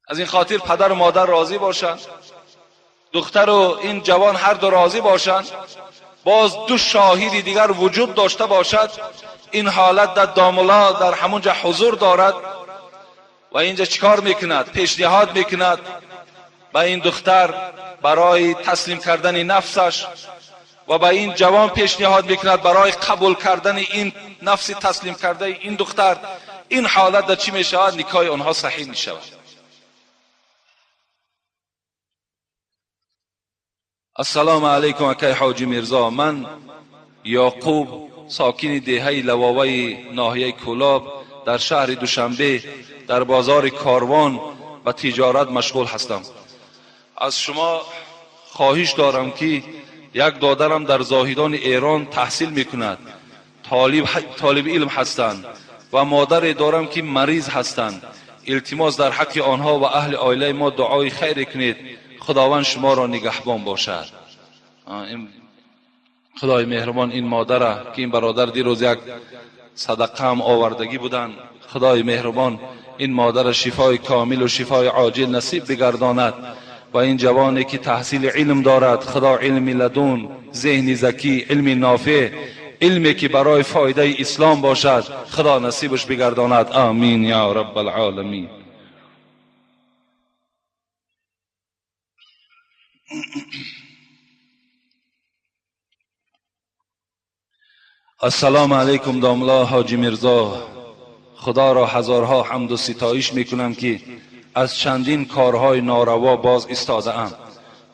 Speaker 1: از این خاطر پدر و مادر راضی باشند، دختر و این جوان هر دو راضی باشند، باز دو شاهد دیگر وجود داشته باشد، این حالت در داملا در همونجا حضور دارد و اینجا چیکار میکند؟ پیشنهاد میکند به این دختر برای تسلیم کردن نفسش و به این جوان پیشنهاد میکند برای قبول کردن این نفس تسلیم کرده این دختر. این حالت در چی میشود؟ نکاح آنها صحیح میشود. السلام علیکم اکای حاجی میرزا، من یعقوب ساکن دهه لواوی ناحیه کولاب در شهر دوشنبه در بازار کاروان و تجارت مشغول هستم. از شما خواهش دارم که یک دادرم در زاهدان ایران تحصیل میکند، طالب علم هستند و مادر دارم که مریض هستند. التماس در حق آنها و اهل عائله ما دعای خیر کنید، خداوند شما را نگهبان باشد. خدای مهربان این مادره که این برادر دیروز یک صدقه هم آوردگی بودند، خدای مهربان این مادر شفای کامل و شفای عاجل نصیب بگرداند و این جوانی که تحصیل علم دارد، خدا علم لدون، ذهن ذکی، علم نافع، علمی که برای فایده اسلام باشد، خدا نصیبش بگرداند. آمین یا رب العالمین. السلام علیکم داملا حاجی میرزا، خدا را هزارها حمد و ستایش میکنم که از چندین کارهای ناروا باز ایستاده ام.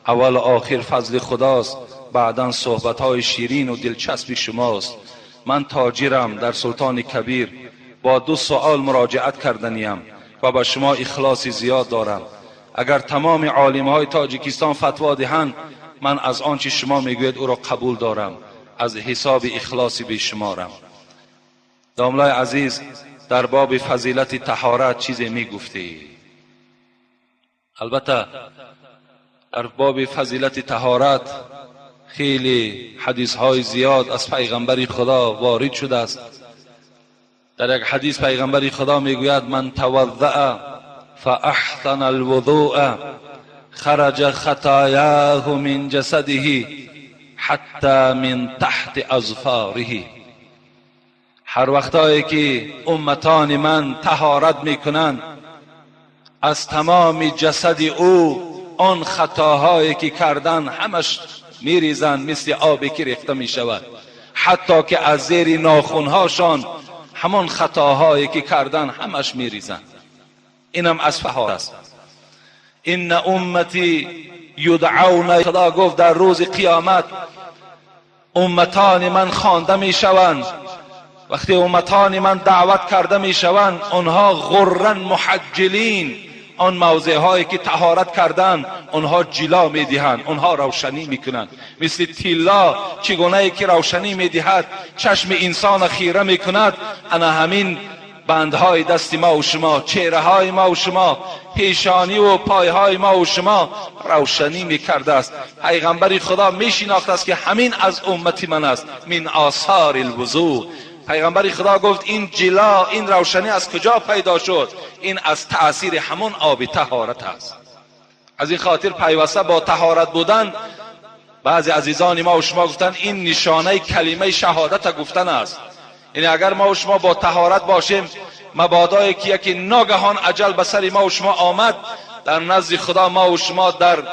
Speaker 1: اول و آخر فضل خداست، بعدا صحبتهای شیرین و دلچسب شماست. من تاجرم در سلطان کبیر، با دو سوال مراجعت کردنیم و به شما اخلاص زیاد دارم. اگر تمام عالمهای تاجیکستان فتوا دهند، من از آنچه شما میگوید او را قبول دارم، از حساب اخلاص بیشمارم. داملای عزیز، در باب فضیلت طهارت چیزی میگفتی؟ البته در باب فضیلت طهارت خیلی حدیث های زیاد از پیغمبر خدا وارد شده است. در یک حدیث پیغمبر خدا میگوید من توضأ فاحسن الوضوء خرج خطایاه من جسده حتی من تحت اظفاره. هر وقتایی که امتان من طهارت میکنند، از تمام جسد او آن خطاهایی که کردن همش میریزند، مثل آبی که ریخته میشود، حتی که از زیر ناخنهاشان همان خطاهایی که کردن همش میریزند. اینم از طهارت است. ان امتی یدعون، خدا گفت در روز قیامت امتان من خوانده میشوند. وقتی امتان من دعوت کرده میشوند، آنها غرا محجلین، آن موضع هایی که طهارت کردن آنها جلا میدهند، آنها روشنی میکنند. مثل طلا چگونه که روشنی میدهد، چشم انسان خیره میکند، انا همین بندهای دست ما و شما، چهره های ما و شما، پیشانی و پایهای ما و شما روشنی میکرده است. پیغمبر خدا میشناخت است که همین از امت من است، من آثار الوضوء. پیغمبر خدا گفت این جلا، این روشنی از کجا پیدا شد؟ این از تأثیر همون آب طهارت است. از این خاطر پیوسته با طهارت بودن، بعضی عزیزان ما و شما گفتن این نشانه کلمه شهادت گفتن است. یعنی اگر ما و شما با طهارت باشیم، مبادایی که یکی ناگهان اجل به سر ما و شما آمد، در نزد خدا ما و شما در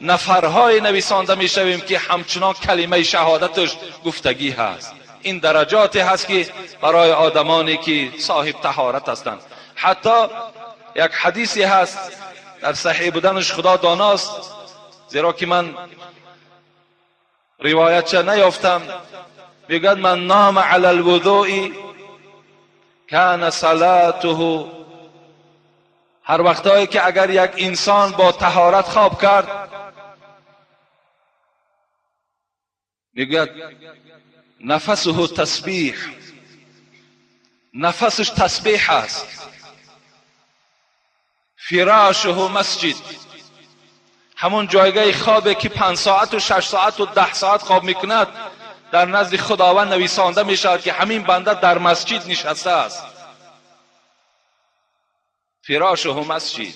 Speaker 1: نفرهای نویسانده میشویم که همچنان کلمه شهادتش گفتگی هست. این درجاتی هست که برای آدمانی که صاحب طهارت هستند. حتی یک حدیثی هست در صحیح بودنش خدا داناست، زیرا که من روایت چه نیافتم. میگوید من نام علی الوضوء کان صلاته. هر وقتایی که اگر یک انسان با طهارت خواب کرد، میگوید نفسه تسبیح، نفسش تسبیح است. فراشه مسجد، همون جایگاه خوابه که 5 ساعت و 6 ساعت و 10 ساعت خواب میکند، در نزد خداوند نویسانده می شود که همین بنده در مسجد نشسته است. فراشه مسجد،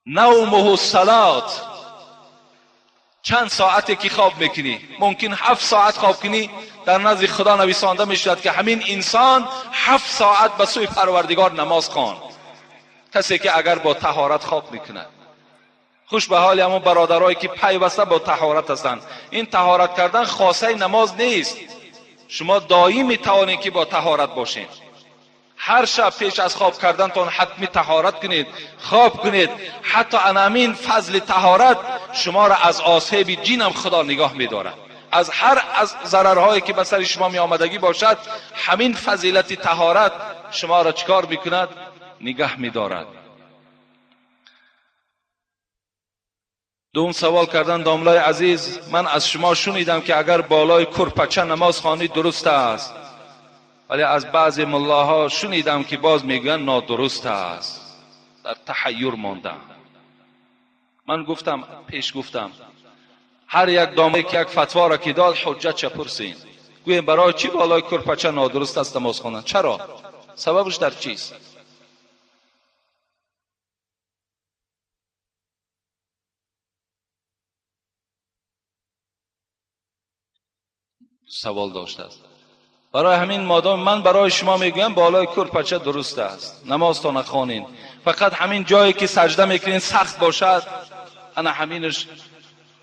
Speaker 1: نومه صلات. چند ساعتی که خواب میکنی، ممکن 7 ساعت خواب کنی، در نزد خدا نویسانده می شود که همین انسان 7 ساعت به سوی پروردگار نماز خواند. کسی که اگر با طهارت خواب میکند. خوش به حال همون برادرایی که پیوسته با طهارت هستند. این طهارت کردن خاصه نماز نیست، شما دائم میتوانید که با طهارت باشین. هر شب پیش از خواب کردنتان حتمی طهارت کنید، خواب کنید. حتی انامین فضل طهارت شما را از آسیب جین هم خدا نگاه می‌دارد. از هر از ضررهایی که به سر شما می آمدگی باشد، همین فضیلت طهارت شما را چیکار میکند؟ نگاه می‌دارد. دوم سوال کردن داملای عزیز، من از شما شنیدم که اگر بالای کرپچه نماز خوانید درست است، ولی از بعضی ملاها شنیدم که باز میگویند نادرست است. در تحیر ماندم. من گفتم، پیش گفتم، هر یک دامه که یک فتوا را که داد حجت چه پرسین، گویم برای چی بالای کرپچه نادرست است نماز خواندن؟ چرا؟ سببش در چیست؟ سوال داشته است. برای همین مادام من برای شما میگویم بالای کرپچه درست است نمازتان خوانین، فقط همین جایی که سجده میکنین سخت باشد، انا همینش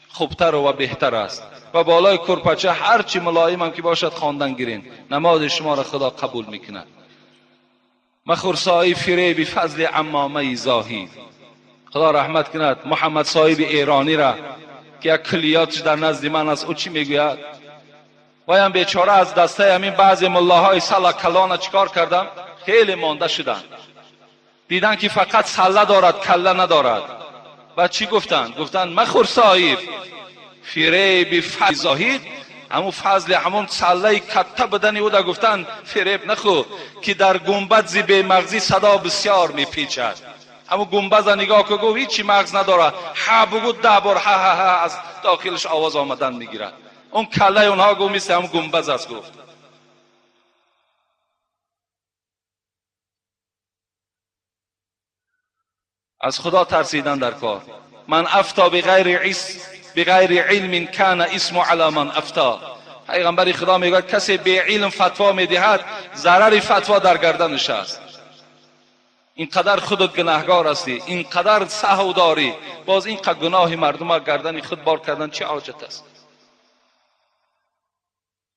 Speaker 1: خوبتر و بهتر است. و بالای کرپچه هرچی ملایم هم که باشد خواندن گیرین، نماز شما را خدا قبول میکند. مخور صاحب فریب فضل عمامه زاهد. خدا رحمت کند محمد صاحب ایرانی را که یک کلیاتش در نزد من است. او چی میگوید؟ وایم بیچاره از دسته همین بعضی ملاهای سلا کلانه چیکار کردم؟ خیلی مانده شدن. دیدن که فقط سله دارد کله ندارد. و چی گفتن؟ گفتن مخور صاحب فریب فضل زاهد، همون فضل همون سله کته بدنی او دا گفتن فریب نخو که در گنبد زی بی مغزی صدا بسیار میپیچد. همون گنبد نگاه که گفت هیچی مغز نداره، ها بگو 10 بار ها ها ها از داخلش آواز آمدن میگیرد. اون کله اونها گفت مثل هم گنبد است. گفت از خدا ترسیدن در کار. من افتا بغیر علم کان اسم علی من افتا. پیغمبر خدا میگوید کسی بی علم فتوا میدهد ضرر فتوا در گردنش است. اینقدر خودت گناهگار هستی، اینقدر سهو داری، باز اینقدر گناه مردم گردن خود بار کردن چه حاجت است؟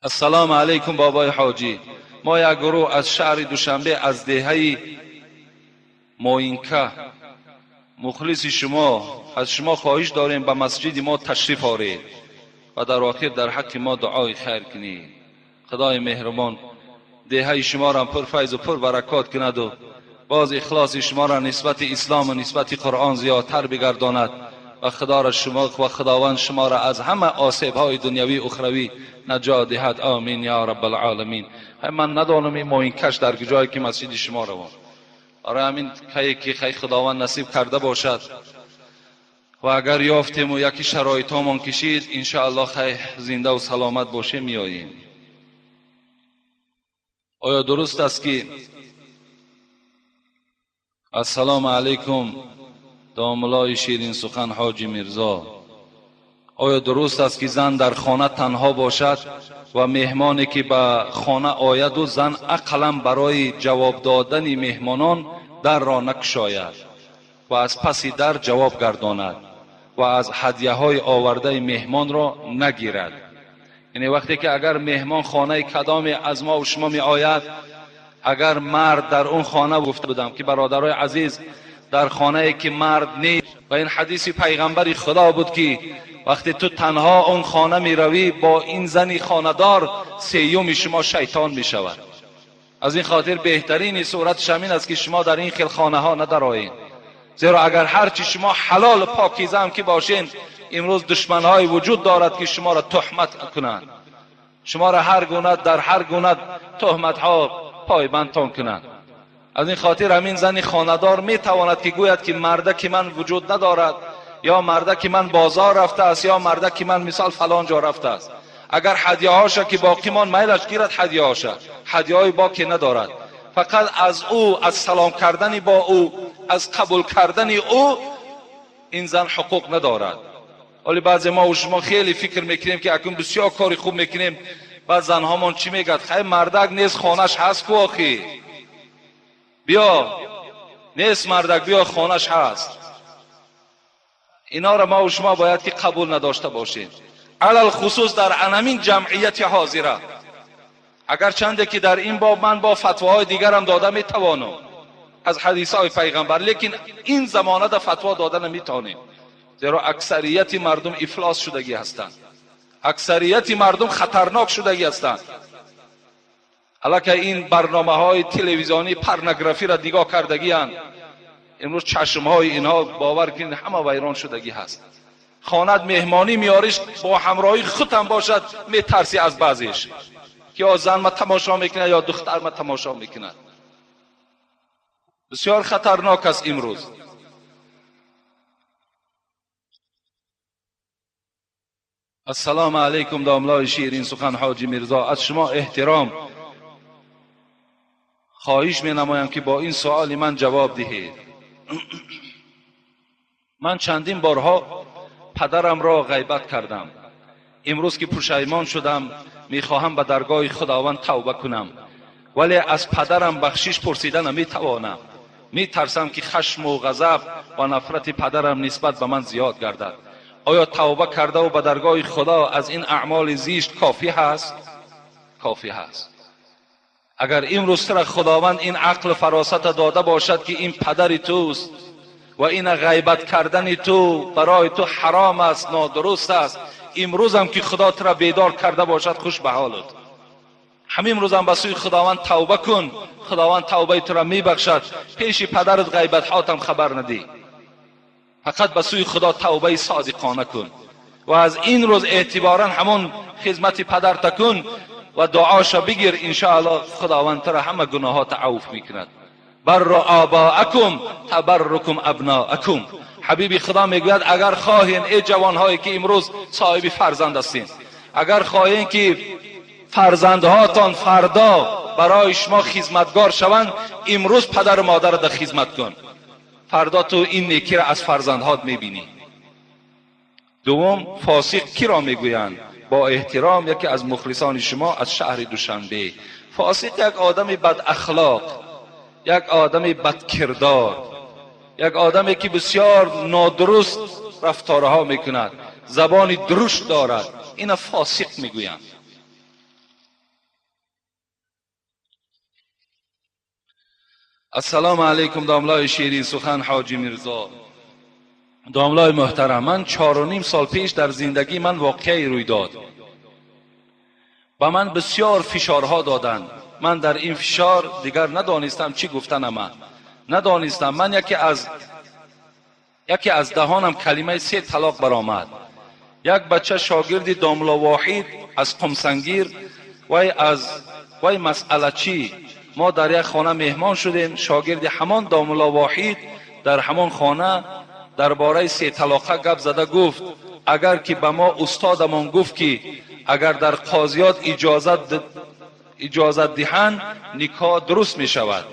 Speaker 1: السلام علیکم بابای حاجی، ما یک گروه از شهر دوشنبه از دهه موینکه مخلص شما، از شما خواهش داریم به مسجد ما تشریف آورید و در آخر در حق ما دعای خیر کنید. خدای مهربان دهه شما را پر فیض و پر برکات کند و باز اخلاص شما را نسبت اسلام و نسبت قرآن زیادتر بگرداند و خدا را شما و خداوند شما را از همه آسیب های دنیوی اخروی نجات دهد. آمین یا رب العالمین. من ندانم این موین کش در جایی که مسجد شما روان. آره همین که خی خداوند نصیب کرده باشد و اگر یافتیم و یکی شرایط هامان کشید انشاءالله خی زنده و سلامت باشه میاییم. آیا درست است که السلام علیکم داملای شیرین سخن حاجی میرزا، آیا درست است که زن در خانه تنها باشد و مهمانی که به خانه آید و زن اقلا برای جواب دادن مهمانان در را نکشاید و از پس در جواب گرداند و از هدیه های آورده مهمان را نگیرد؟ یعنی وقتی که اگر مهمان خانه کدام از ما و شما می آید، اگر مرد در اون خانه، گفته بودم که برادرای عزیز در خانه که مرد نیست، و این حدیث پیغمبر خدا بود که وقتی تو تنها اون خانه می روی با این زنی خانه‌دار سیوم شما شیطان می شود. از این خاطر بهترین صورت همین است که شما در این خیل خانه ها ندرایید، زیرا اگر هرچی شما حلال پاکیزه هم که باشین، امروز دشمنهای وجود دارد که شما را تهمت کنند، شما را هر گونه در هر گونه تهمت ها پایبندتان کنند. از این خاطر همین زن خانه‌دار می تواند که گوید که مرده که من وجود ندارد، یا مرده که من بازار رفته است، یا مرده که من مثال فلان جا رفته است. Агар ҳадияҳоша ки боқӣ мон, майлаш гирад ҳадияҳоша, ҳадияҳои боке надорад. Фақат аз ӯ, аз салом кардани бо ӯ, аз қабул кардани ӯ ин зан ҳуқуқ надорад. Ҳоле баъзе мо ва шумо хеле фикр мекунем, ки акнун бисёр кори хуб мекунем, баъд занҳомон чӣ мегӯяд? Хай, мардак нест, хонаш ҳаст ку, охи биё, нест мардак, биё, хонаш ҳаст. Инҳоро мо ва шумо бояд ки қабул надошта бошем, алалхусус дар анамин ҷамъияти ҳозира. Агарчанде ки дар ин боб ман бо фатвоҳои дигарам дода метавонам аз ҳадисҳои пайғамбар, лекин ин замонада фатво дода наметавонем, зеро аксарияти мардум ифлос шудагӣ ҳастанд, аксарияти мардум хатарнок шудагӣ ҳастанд. Аллакай ин барномаҳои телевизионӣ, порнографиро нигоҳ кардагианд. Имрӯз чашмҳои инҳо, бовар кунед, ҳама вайрон шудагӣ ҳаст. Хонат меҳмонӣ меориш, бо ҳамроҳи худам бошад, метарсӣ аз баъзеш, ки ё зан ма тамошо мекунад, ё духтар ма тамошо мекунад. Бисёр хатарнок аст имрӯз. Ассалому алайкум, домлои ширин сухан Ҳоҷи Мирзо. Аз шумо эҳтиром хоҳиш менамоям, ки бо ин суоли ман ҷавоб диҳед. Ман чандин борҳо падарамро ғайбат кардам. Имрӯз ки пушаймон шудам, мехоҳам ба даргоҳи Худованд тавба кунам, вале аз падарам бахшиш пурсида наметавонам. Метарсам, ки хашму ғазаб ва нафрати падарам нисбат ба ман зиёд гардад. Оё тавба кардаву ба даргоҳи Худо аз ин аъмоли зишт кофӣ ҳаст? Кофӣ ҳаст. Агар имрӯз тура Худованд ин ақлу фаросата дода бошад, ки ин падари туст ва ина ғайбат кардани ту барои ту ҳаром аст, нодуруст аст, имрӯзам ки Худо тура бедор карда бошад, хуш ба ҳолат. Ҳамин рӯзам ба сӯи Худованд тавба кун, Худованд тавбаи тура мебахшад. Пеши падарат ғайбатҳотам хабар надӣ, фақат ба сӯи Худо тавбаи содиқона кун ва аз ин рӯз эътиборан ҳамон хизмати падарта кун ва дуоша бигир. Иншоаллоҳ, Худованд тура ҳама гуноҳота авф мекунад. Барру обоакум табаррукум абноакум. Ҳабиби Худо мегӯяд: агар хоҳем, эй ҷавонҳое ки имрӯз соҳиби фарзанд ҳастем, агар хоҳем, ки фарзандҳотон фардо барои шумо хизматгор шаванд, имрӯз падару модарро дар хизмат кун, фардо ту ин некиро аз фарзандҳот мебинӣ. Дуввум, фосиқ киро мегӯянд? Бо эҳтиром, яке аз мухлисони шумо аз шаҳри Душанбе. Фосиқ як одами бадахлоқ, як одами бадкирдор, як одаме ки бисёр нодуруст рафторҳо мекунад, забони друшт дорад, ина фосиқ мегӯянд. Ассалому алайкум, домлои ширин сухан Ҳоҷи Мирзо. Домлои муҳтарам, ман 4.5 сол пеш дар зиндагии ман воқеае рӯй дод. Ба ман бисёр фишорҳо доданд. Ман дар ин фишор дигар надонистам чӣ гуфтанама, надонистам. Ман яке аз даҳонам калимаи се талоқ баромад. Як бача, шогирди домло Воҳид аз Қумсангир, вай аз вай масъалачӣ. Мо дар як хона меҳмон шудем. Шогирди ҳамон домло Воҳид дар ҳамон хона дар бораи се талоқа гап зада гуфт: агар ки ба мо устодамон гуфт, ки агар дар қозиёт иҷозат диҳанд, никоҳ дуруст мешавад.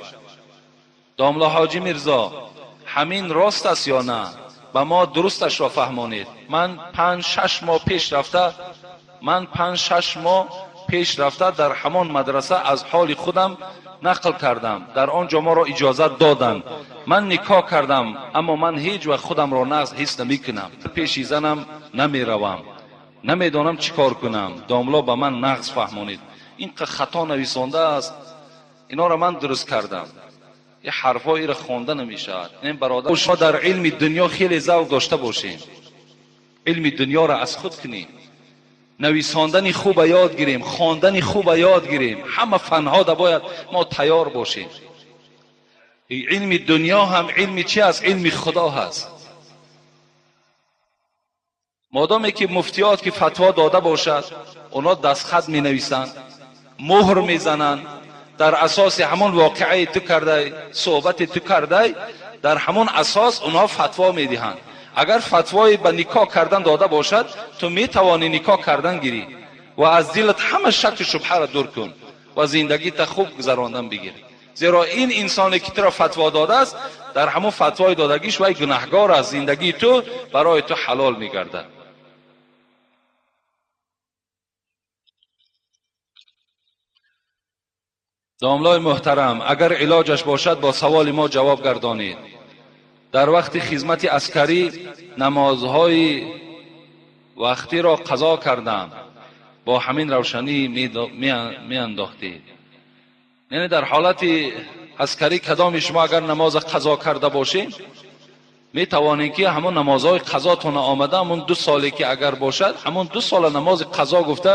Speaker 1: Домло Ҳоҷи Мирзо, ҳамин рост аст ё на? Ба мо дурусташро фаҳмонед. Ман 5-6 моҳ пеш рафта, ман 5-6 моҳ пеш рафта дар ҳамон мадраса аз ҳоли худам нақл кардам. Дар он ҷо моро иҷозат доданд, ман никоҳ кардам, аммо ман ҳеҷ вақт худамро нағз ҳис намекунам, пеши занам намеравам, намедонам чӣ кор кунам. Домло, ба ман нағз фаҳмонед. Ин хато нависондааст, инҳоро ман дуруст кардам. Ин ҳарфҳоеро хонда намешавад. Ин бародар, шумо дар илми дунё хеле завқ дошта бошем, илми дунёро аз худ кунем, нависондани хуба ёд гирем, хондани хуба ёд гирем. Ҳама фанҳода бояд мо тайёр бошем. Илми дунё ҳам илми чи аст? Илми Худо ҳаст. Модоме ки муфтиёт ки фатво дода бошад, онҳо дастхат менависанд, муҳр мезананд. Дар асоси ҳамон воқеаи ту кардай, суҳбати ту кардай, дар ҳамон асос онҳо фатво медиҳанд. Агар фатвои ба никоҳ кардан дода бошад, ту метавонӣ никоҳ кардан гирӣ. ва аз дилат ҳама шак шубҳаро дур кун ва зиндагита хуб гузарондан бигир. Зеро ин инсоне ки туро фатво додааст, дар ҳамон фатвои додагиш вай гунаҳгор аст, зиндагии ту барои ту ҳалол мегардад. Домлои муҳтарам, агар илоҷаш бошад бо саволи мо ҷавоб гардонед. Дар вақти хизмати аскарӣ намозҳои вақтиро қазо кардам, бо ҳамин равшанӣ меандохтед. Яъне дар ҳолати аскарӣ кадоми шумо агар намоза қазо карда бошед, метавонед ки ҳамон намозҳои қазотона омада, ҳамон 2 соле ки агар бошад, ҳамон 2 сола намози қазо гуфта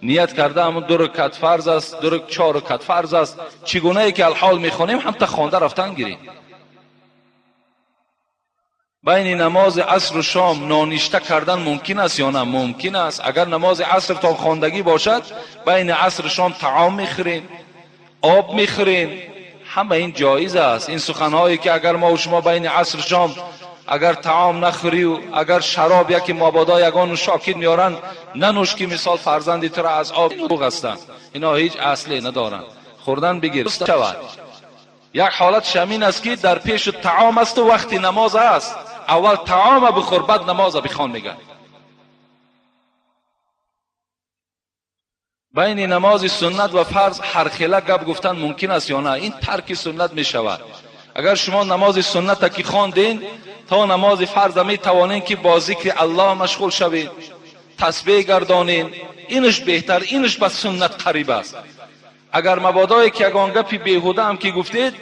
Speaker 1: ният карда, ҳамон 2 ракат фарз аст, 4 ракат фарз аст, чӣ гунае ки алҳол мехонем, ҳамта хонда рафтан гирем. Байни намози асру шом ноништа кардан мумкин аст ё на? Мумкин аст. Агар намози аср то хондагӣ бошад, байни асру шом таом мехӯрем, об мехӯрем, ҳама ин ҷоиз аст. Ин суханҳое ки агар мо шумо байни асру шом агар таом нахӯрию агар шароб яке мабодо ягон нӯшокид меоранд, нанӯш ки мисол фарзанди туро аз об дурӯғ ҳастанд. Ино ҳеҷ асле надоранд. Хӯрдан бигир шавад. Як ҳолат шамин аст ки дар пешу таом асту вақти намоз аст. Аввал таома бихӯр, баъд намоза бихон мегӯяд. Байни намози суннат ва фарз ҳархела гап гуфтан мумкин аст ё на? Ин тарки суннат мешавад. Агар шумо намози сунната ки хонден, то намози фарза метавонед ки бо зикри Аллоҳ машғул шавед, тасбеҳ гардонед, инаш беҳтар, инаш ба суннат қариб аст. Агар мабодое ки ягон гапи беҳуда ҳам ки гуфтед,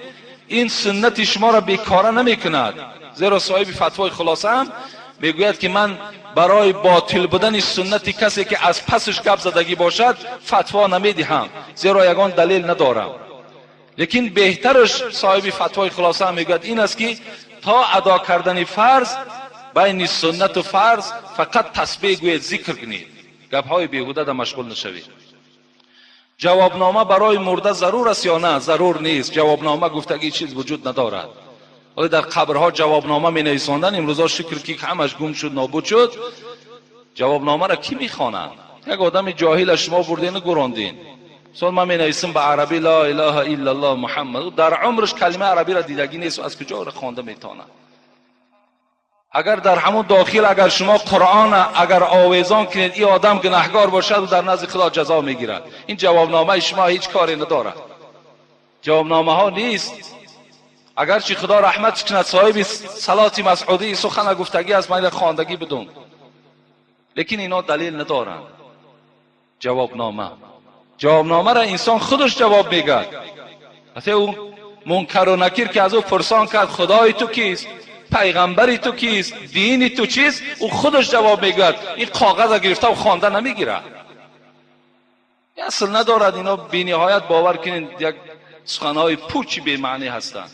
Speaker 1: ин суннати шуморо бекора намекунад. Зеро соҳиби фатвои хулоса ҳам мегӯяд ки ман барои ботил будани суннати касе ки аз пасаш гап задагӣ бошад фатво намедиҳам, зеро ягон далел надорам. Лекин беҳтараш соҳиби фатвои хулоса ҳам мегӯяд ин аст ки то адо кардани фарз байни суннату фарз фақат тасбеҳ гӯед, зикр кунед, гапҳои беҳуда да машғул нашавед. Ҷавобнома барои мурда зарур аст ё на? Зарур нест. Ҷавобнома гуфтагӣ чиз вуҷуд надорад. Ҳоло дар қабрҳо ҷавобнома менависонданд, имрӯзо шукр ки ҳамаш гум шуд, нобуд шуд. Ҷавобномаро кӣ мехонад? Як одами ҷоҳила шумо бурдену гурондин. Мисол ман менависам ба арабӣ ла илаҳа иллаллоҳ Муҳаммад, дар умраш калимаи арабиро дидагӣ нест, аз куҷо хонда метавонад? Агар дар ҳамон дохил агар шумо Қуръон агар овезон кунед, ин одам гунаҳгор бошад ва дар назди Худо ҷазо мегирад. Ин ҷавобномаи шумо ҳеҷ коре надорад. Ҷавобномаҳо нест. Агарчи Худо раҳматш кунад, соҳиби салоти масъудии сухана гуфтагӣ аст, ман хондагӣ будум, лекин ино далел надоранд. Ҷавобнома, ҷавобномаро инсон худаш ҷавоб мегӯяд. Ҳатто ӯ мункару накир ки аз ӯ пурсон кард, Худои ту кист, пайғамбари ту кист, дини ту чист, ӯ худаш ҷавоб мегӯяд. Ин коғаза гирифта хонда намегирад. Асл надорад. Ино бениҳоят бовар кунед, як суханҳои пучи бемаънӣ ҳастанд.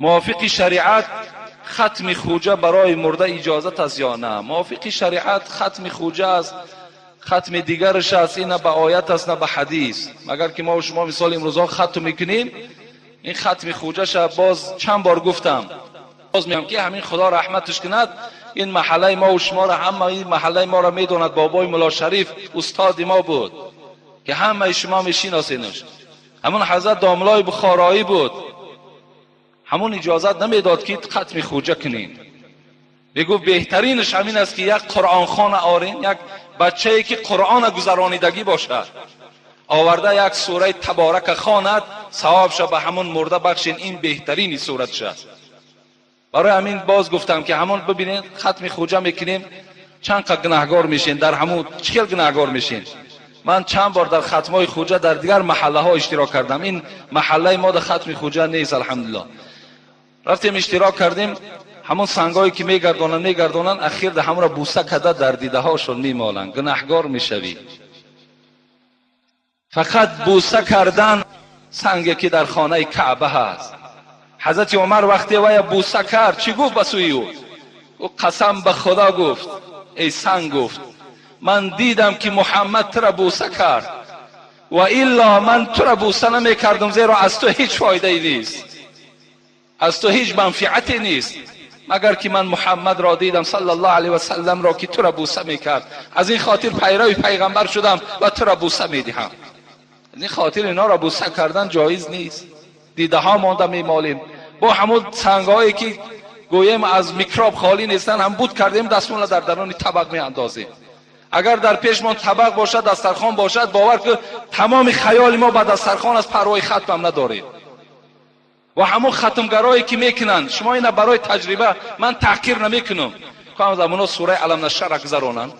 Speaker 1: Мувофиқи шариат хатми хуҷа барои мурда иҷозат аст ё на? Мувофиқи шариат хатми хуҷа аст, хатми дигараш аст, ин на ба оят аст, на ба ҳадис. Магар ки мо шумо мисол имрӯзҳо хатм мекунем, ин хатми хуҷаша боз чанд бор гуфтам, боз мегӯям ки ҳамин Худо раҳматаш кунад, ин маҳаллаи мо шуморо, ҳама ин маҳаллаи моро медонад. Бобои Мулло Шариф устоди мо буд ки ҳамаи шумо мешиносенаш. Ҳамон ҳазрат домлои бухороӣ буд, ҳамон иҷозат намедод ки хатми хуҷа кунем. Мегуфт беҳтаринаш ҳамин аст ки як қуръонхона орен, як бачае ки қуръона гузаронидагӣ бошад, оварда як сураи таборака хонад, савобша ба ҳамон мурда бахшен, ин беҳтарини суратш аст. Барои ҳамин боз гуфтам ки ҳамон бибинед, хатми хуҷа мекунем, чанд қа гунаҳгор мешен, дар ҳамон чӣ хел гунаҳгор мешен. Ман чанд бор дар хатмҳои хуҷа дар дигар маҳаллаҳо иштирок кардам. Ин маҳаллаи мо дар хатми хуҷа нест, алҳамдулиллоҳ. Рафтем иштирок кардем, ҳамон сангҳое ки мегардонанд, ахир дар ҳамонро буса карда дар дидаҳошон мемоланд, гунаҳгор мешавӣ. Фақат буса кардан санге ки дар хонаи Каъба ҳаст. Ҳазрати Умар вақте вая буса кард, чӣ гуфт ба сӯи ӯ? Ӯ қасам ба Худо гуфт, эй санг, гуфт ман дидам ки Муҳаммад тура буса кард, ва илло ман тура буса намекардам, зеро аз ту ҳеҷ фоидае нест, аз ту ҳеҷ манфиате нест. магар ки ман Муҳаммад ро дидам саллаллоҳу алайҳи васаллам ро ки туро бӯса мекард, аз ин хотир пайрави пайғамбар шудам ва туро бӯса медиҳам. Аз ин хотир инҳоро бӯса кардан ҷоиз нест. Дидаҳо монда мемолем бо ҳамон сангҳое ки гӯем аз микроб холӣ нестанд, ҳам буд кардем, дастмонро дар даруни табақ меандозем. Агар дар пешмон табақ бошад, дастархон бошад, бовар кун тамоми хаёли мо ба дастархон аст, парвои хатмам надорем. Ва ҳамон хатмгарое ки мекунанд, шумо ина барои таҷриба ман таҳқир намекунам, кам замоно сураи Алам нашра гузаронанд,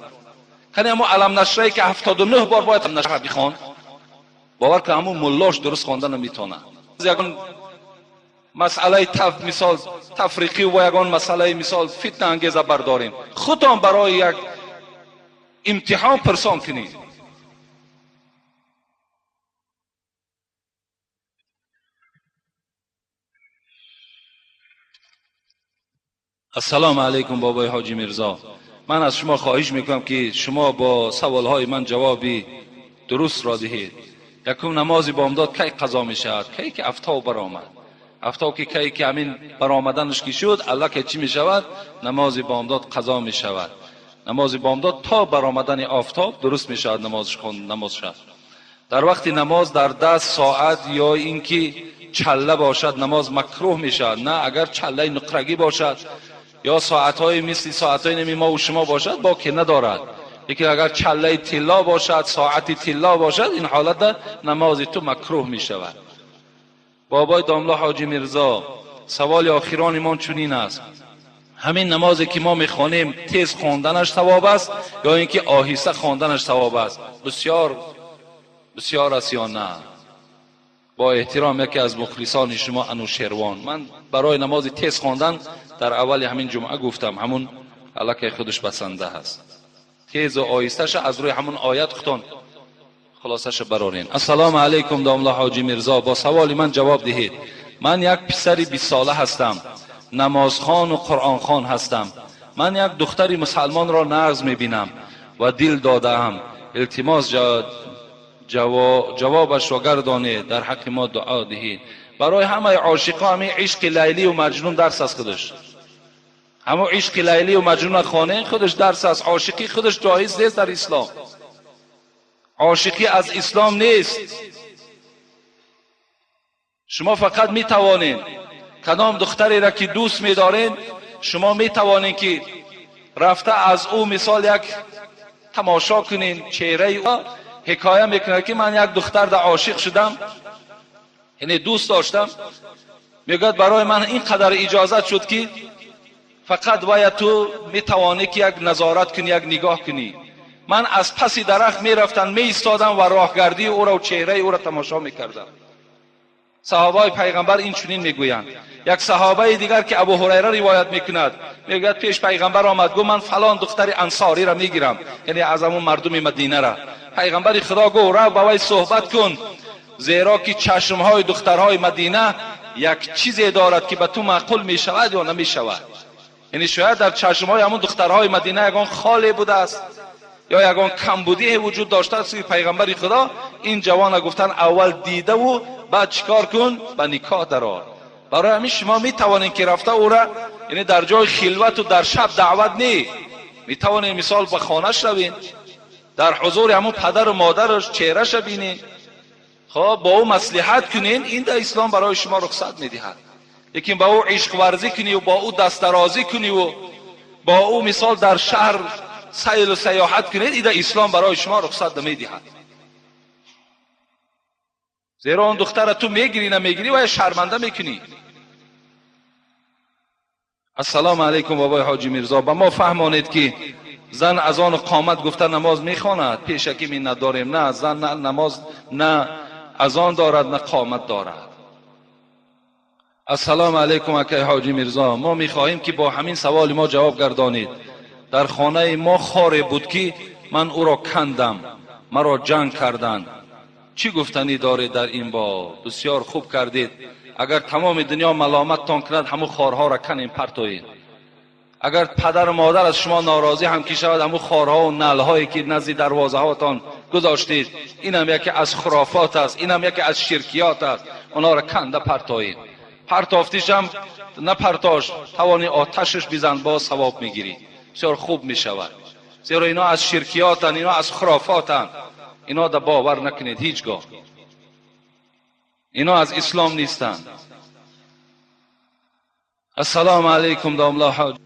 Speaker 1: кани ҳамон Алам нашрае ки 79 бор бояд нашра бихон, бовар кун ҳамон муллош дуруст хонда наметавонад. Ягон масъалаи мисол тафриқӣ ва ягон масъалаи мисол фитна ангеза бардорем, худтон барои як имтиҳон пурсон кунед. Ассалому алайкум бобои Ҳоҷи Мирзо, ман аз шумо хоҳиш мекунам ки шумо бо саволҳои ман ҷавоби дурустро диҳед. Якум, намози бомдод кай қазо мешавад? Кай ки афтоб баромад. Афтоб ки кай ки ҳамин баромаданаш ки шуд, аллакай чӣ мешавад? Намози бомдод қазо мешавад. Намози бомдод то баромадани офтоб дуруст мешавад намоз шавад. Дар вақти намоз дар даст соат ё ин ки чалла бошад, намоз макрӯҳ мешавад? На, агар чаллаи нуқрагӣ бошад ё соатҳои мисли соатҳои нами мо шумо бошад, боке надорад. Лекин агар чаллаи тилло бошад, соати тилло бошад, ин ҳолатда намози ту макрӯҳ мешавад. Бобои домла Ҳоҷи Мирзо, саволи охирони мон чунин аст: ҳамин намозе ки мо мехонем, тез хонданаш савоб аст ё ин ки оҳиста хонданаш савоб аст? Бисёр бисёр аст ё на? Бо эҳтиром яке аз мухлисони шумо Анушервон. Ман барои намози тез хондан дар аввали ҳамин ҷумъа гуфтам, ҳамун аллакай худаш басанда ҳаст. Тезу оҳисташа аз рӯи ҳамун оят худтон хулосаша барорен. Ассалому алайкум домла Ҳоҷи Мирзо, бо саволи ман ҷавоб диҳед. Ман як писари 20 сола ҳастам, намозхону қуръонхон ҳастам. Ман як духтари мусалмонро нағз мебинам ва дил додаам. Илтимос, ҷавобашро гардонед, дар ҳаққи мо дуо диҳед. Барои ҳамаи ошиқо ҳамин ишқи Лайлию Маҷнун дарс аст худаш. Ҳамон ишқи Лайлию Маҷнуна хонен, худаш дарс аст. Ошиқӣ худаш ҷоиз нест дар ислом. Ошиқӣ аз ислом нест. Шумо фақат метавонед кадом духтареро ки дӯст медоред, шумо метавонед ки рафта аз ӯ мисол як тамошо кунед чеҳраи ӯ. Ҳикоя мекунад ки ман як духтарда ошиқ шудам, яъне дӯст доштам. Мегӯяд, барои ман ин қадар иҷозат шуд ки фақат вая ту метавонӣ ки як назорат кунӣ, як нигоҳ кунӣ. Ман аз паси дарахт мерафтам, меистодам ва роҳгардии ӯро, чеҳраи ӯро тамошо мекардам. Саҳобаи пайғамбар ин чунин мегӯянд. Як саҳобаи дигар ки Абу Ҳурайра ривоят мекунад, мегӯяд, пеш пайғамбар омад, гуфт: ман фалон духтари ансориро мегирам, яъне аз ҳамон мардуми Мадинара. Пайғамбари Худо гуфт: рав, ба вай суҳбат кун, зеро ки чашмҳои духтарҳои Мадина як чизе дорад ки ба ту маъқул мешавад ё намешавад. Яъне шояд дар чашмҳои ҳамон духтарҳои Мадина ягон холе будааст ё ягон камбудие вуҷуд доштааст ки пайғамбари Худо ин ҷавона гуфтанд: аввал дидаву баъд чикор кун, ба никоҳ дарор. Барои ҳамин шумо метавонед ки рафта ӯра, яъне дар ҷои хилвату дар шаб даъват не, метавонед мисол ба хонаш равед, дар ҳузури ҳамон падару модараш чеҳраша бинед, хоб бо ӯ маслиҳат кунед. Ин дар ислом барои шумо рухсат медиҳад. Лекин ба ӯ ишқварзӣ куниву бо ӯ дастдарозӣ куниву бо ӯ мисол дар шаҳр сайлу саёҳат кунед, ин дар ислом барои шумо рухсат намедиҳад. Зеро он духтара ту мегирӣ, намегирӣ, ва шарманда мекунӣ. Ассалому алайкум бобои Ҳоҷи Мирзо, ба мо фаҳмонед ки зан азону қомат гуфта намоз мехонад? Пешакӣ миннатдорем. На, зан на намоз, на азон дорад, на қомат дорад. Ассалому алайкум акай Ҳоҷи Мирзо, мо мехоҳем ки бо ҳамин саволи мо ҷавоб гардонед. Дар хонаи мо хоре буд ки ман ӯро кандам, маро ҷанг карданд. Чӣ гуфтанӣ доред дар ин боб? Бисёр хуб кардед. Агар тамоми дунё маломаттон кунад, ҳамун хорҳоро канем, партоед. Агар падару модар аз шумо норозӣ ҳам ки шавад, ҳамун хорҳову налҳое ки назди дарвозаҳотон гузоштед, инам яке аз хурофот аст, инам яке аз ширкиёт аст, онҳоро канда партоед. Партофтишам напартош, тавони оташаш бизан, боз савоб мегирӣ, бисёр хуб мешавад. Зеро ино аз ширкиётанд, ино аз хурофотанд, ино да бовар накунед ҳеҷ гоҳ, ино аз ислом нестанд. Ассалому алайкум, домла ҳоҷ.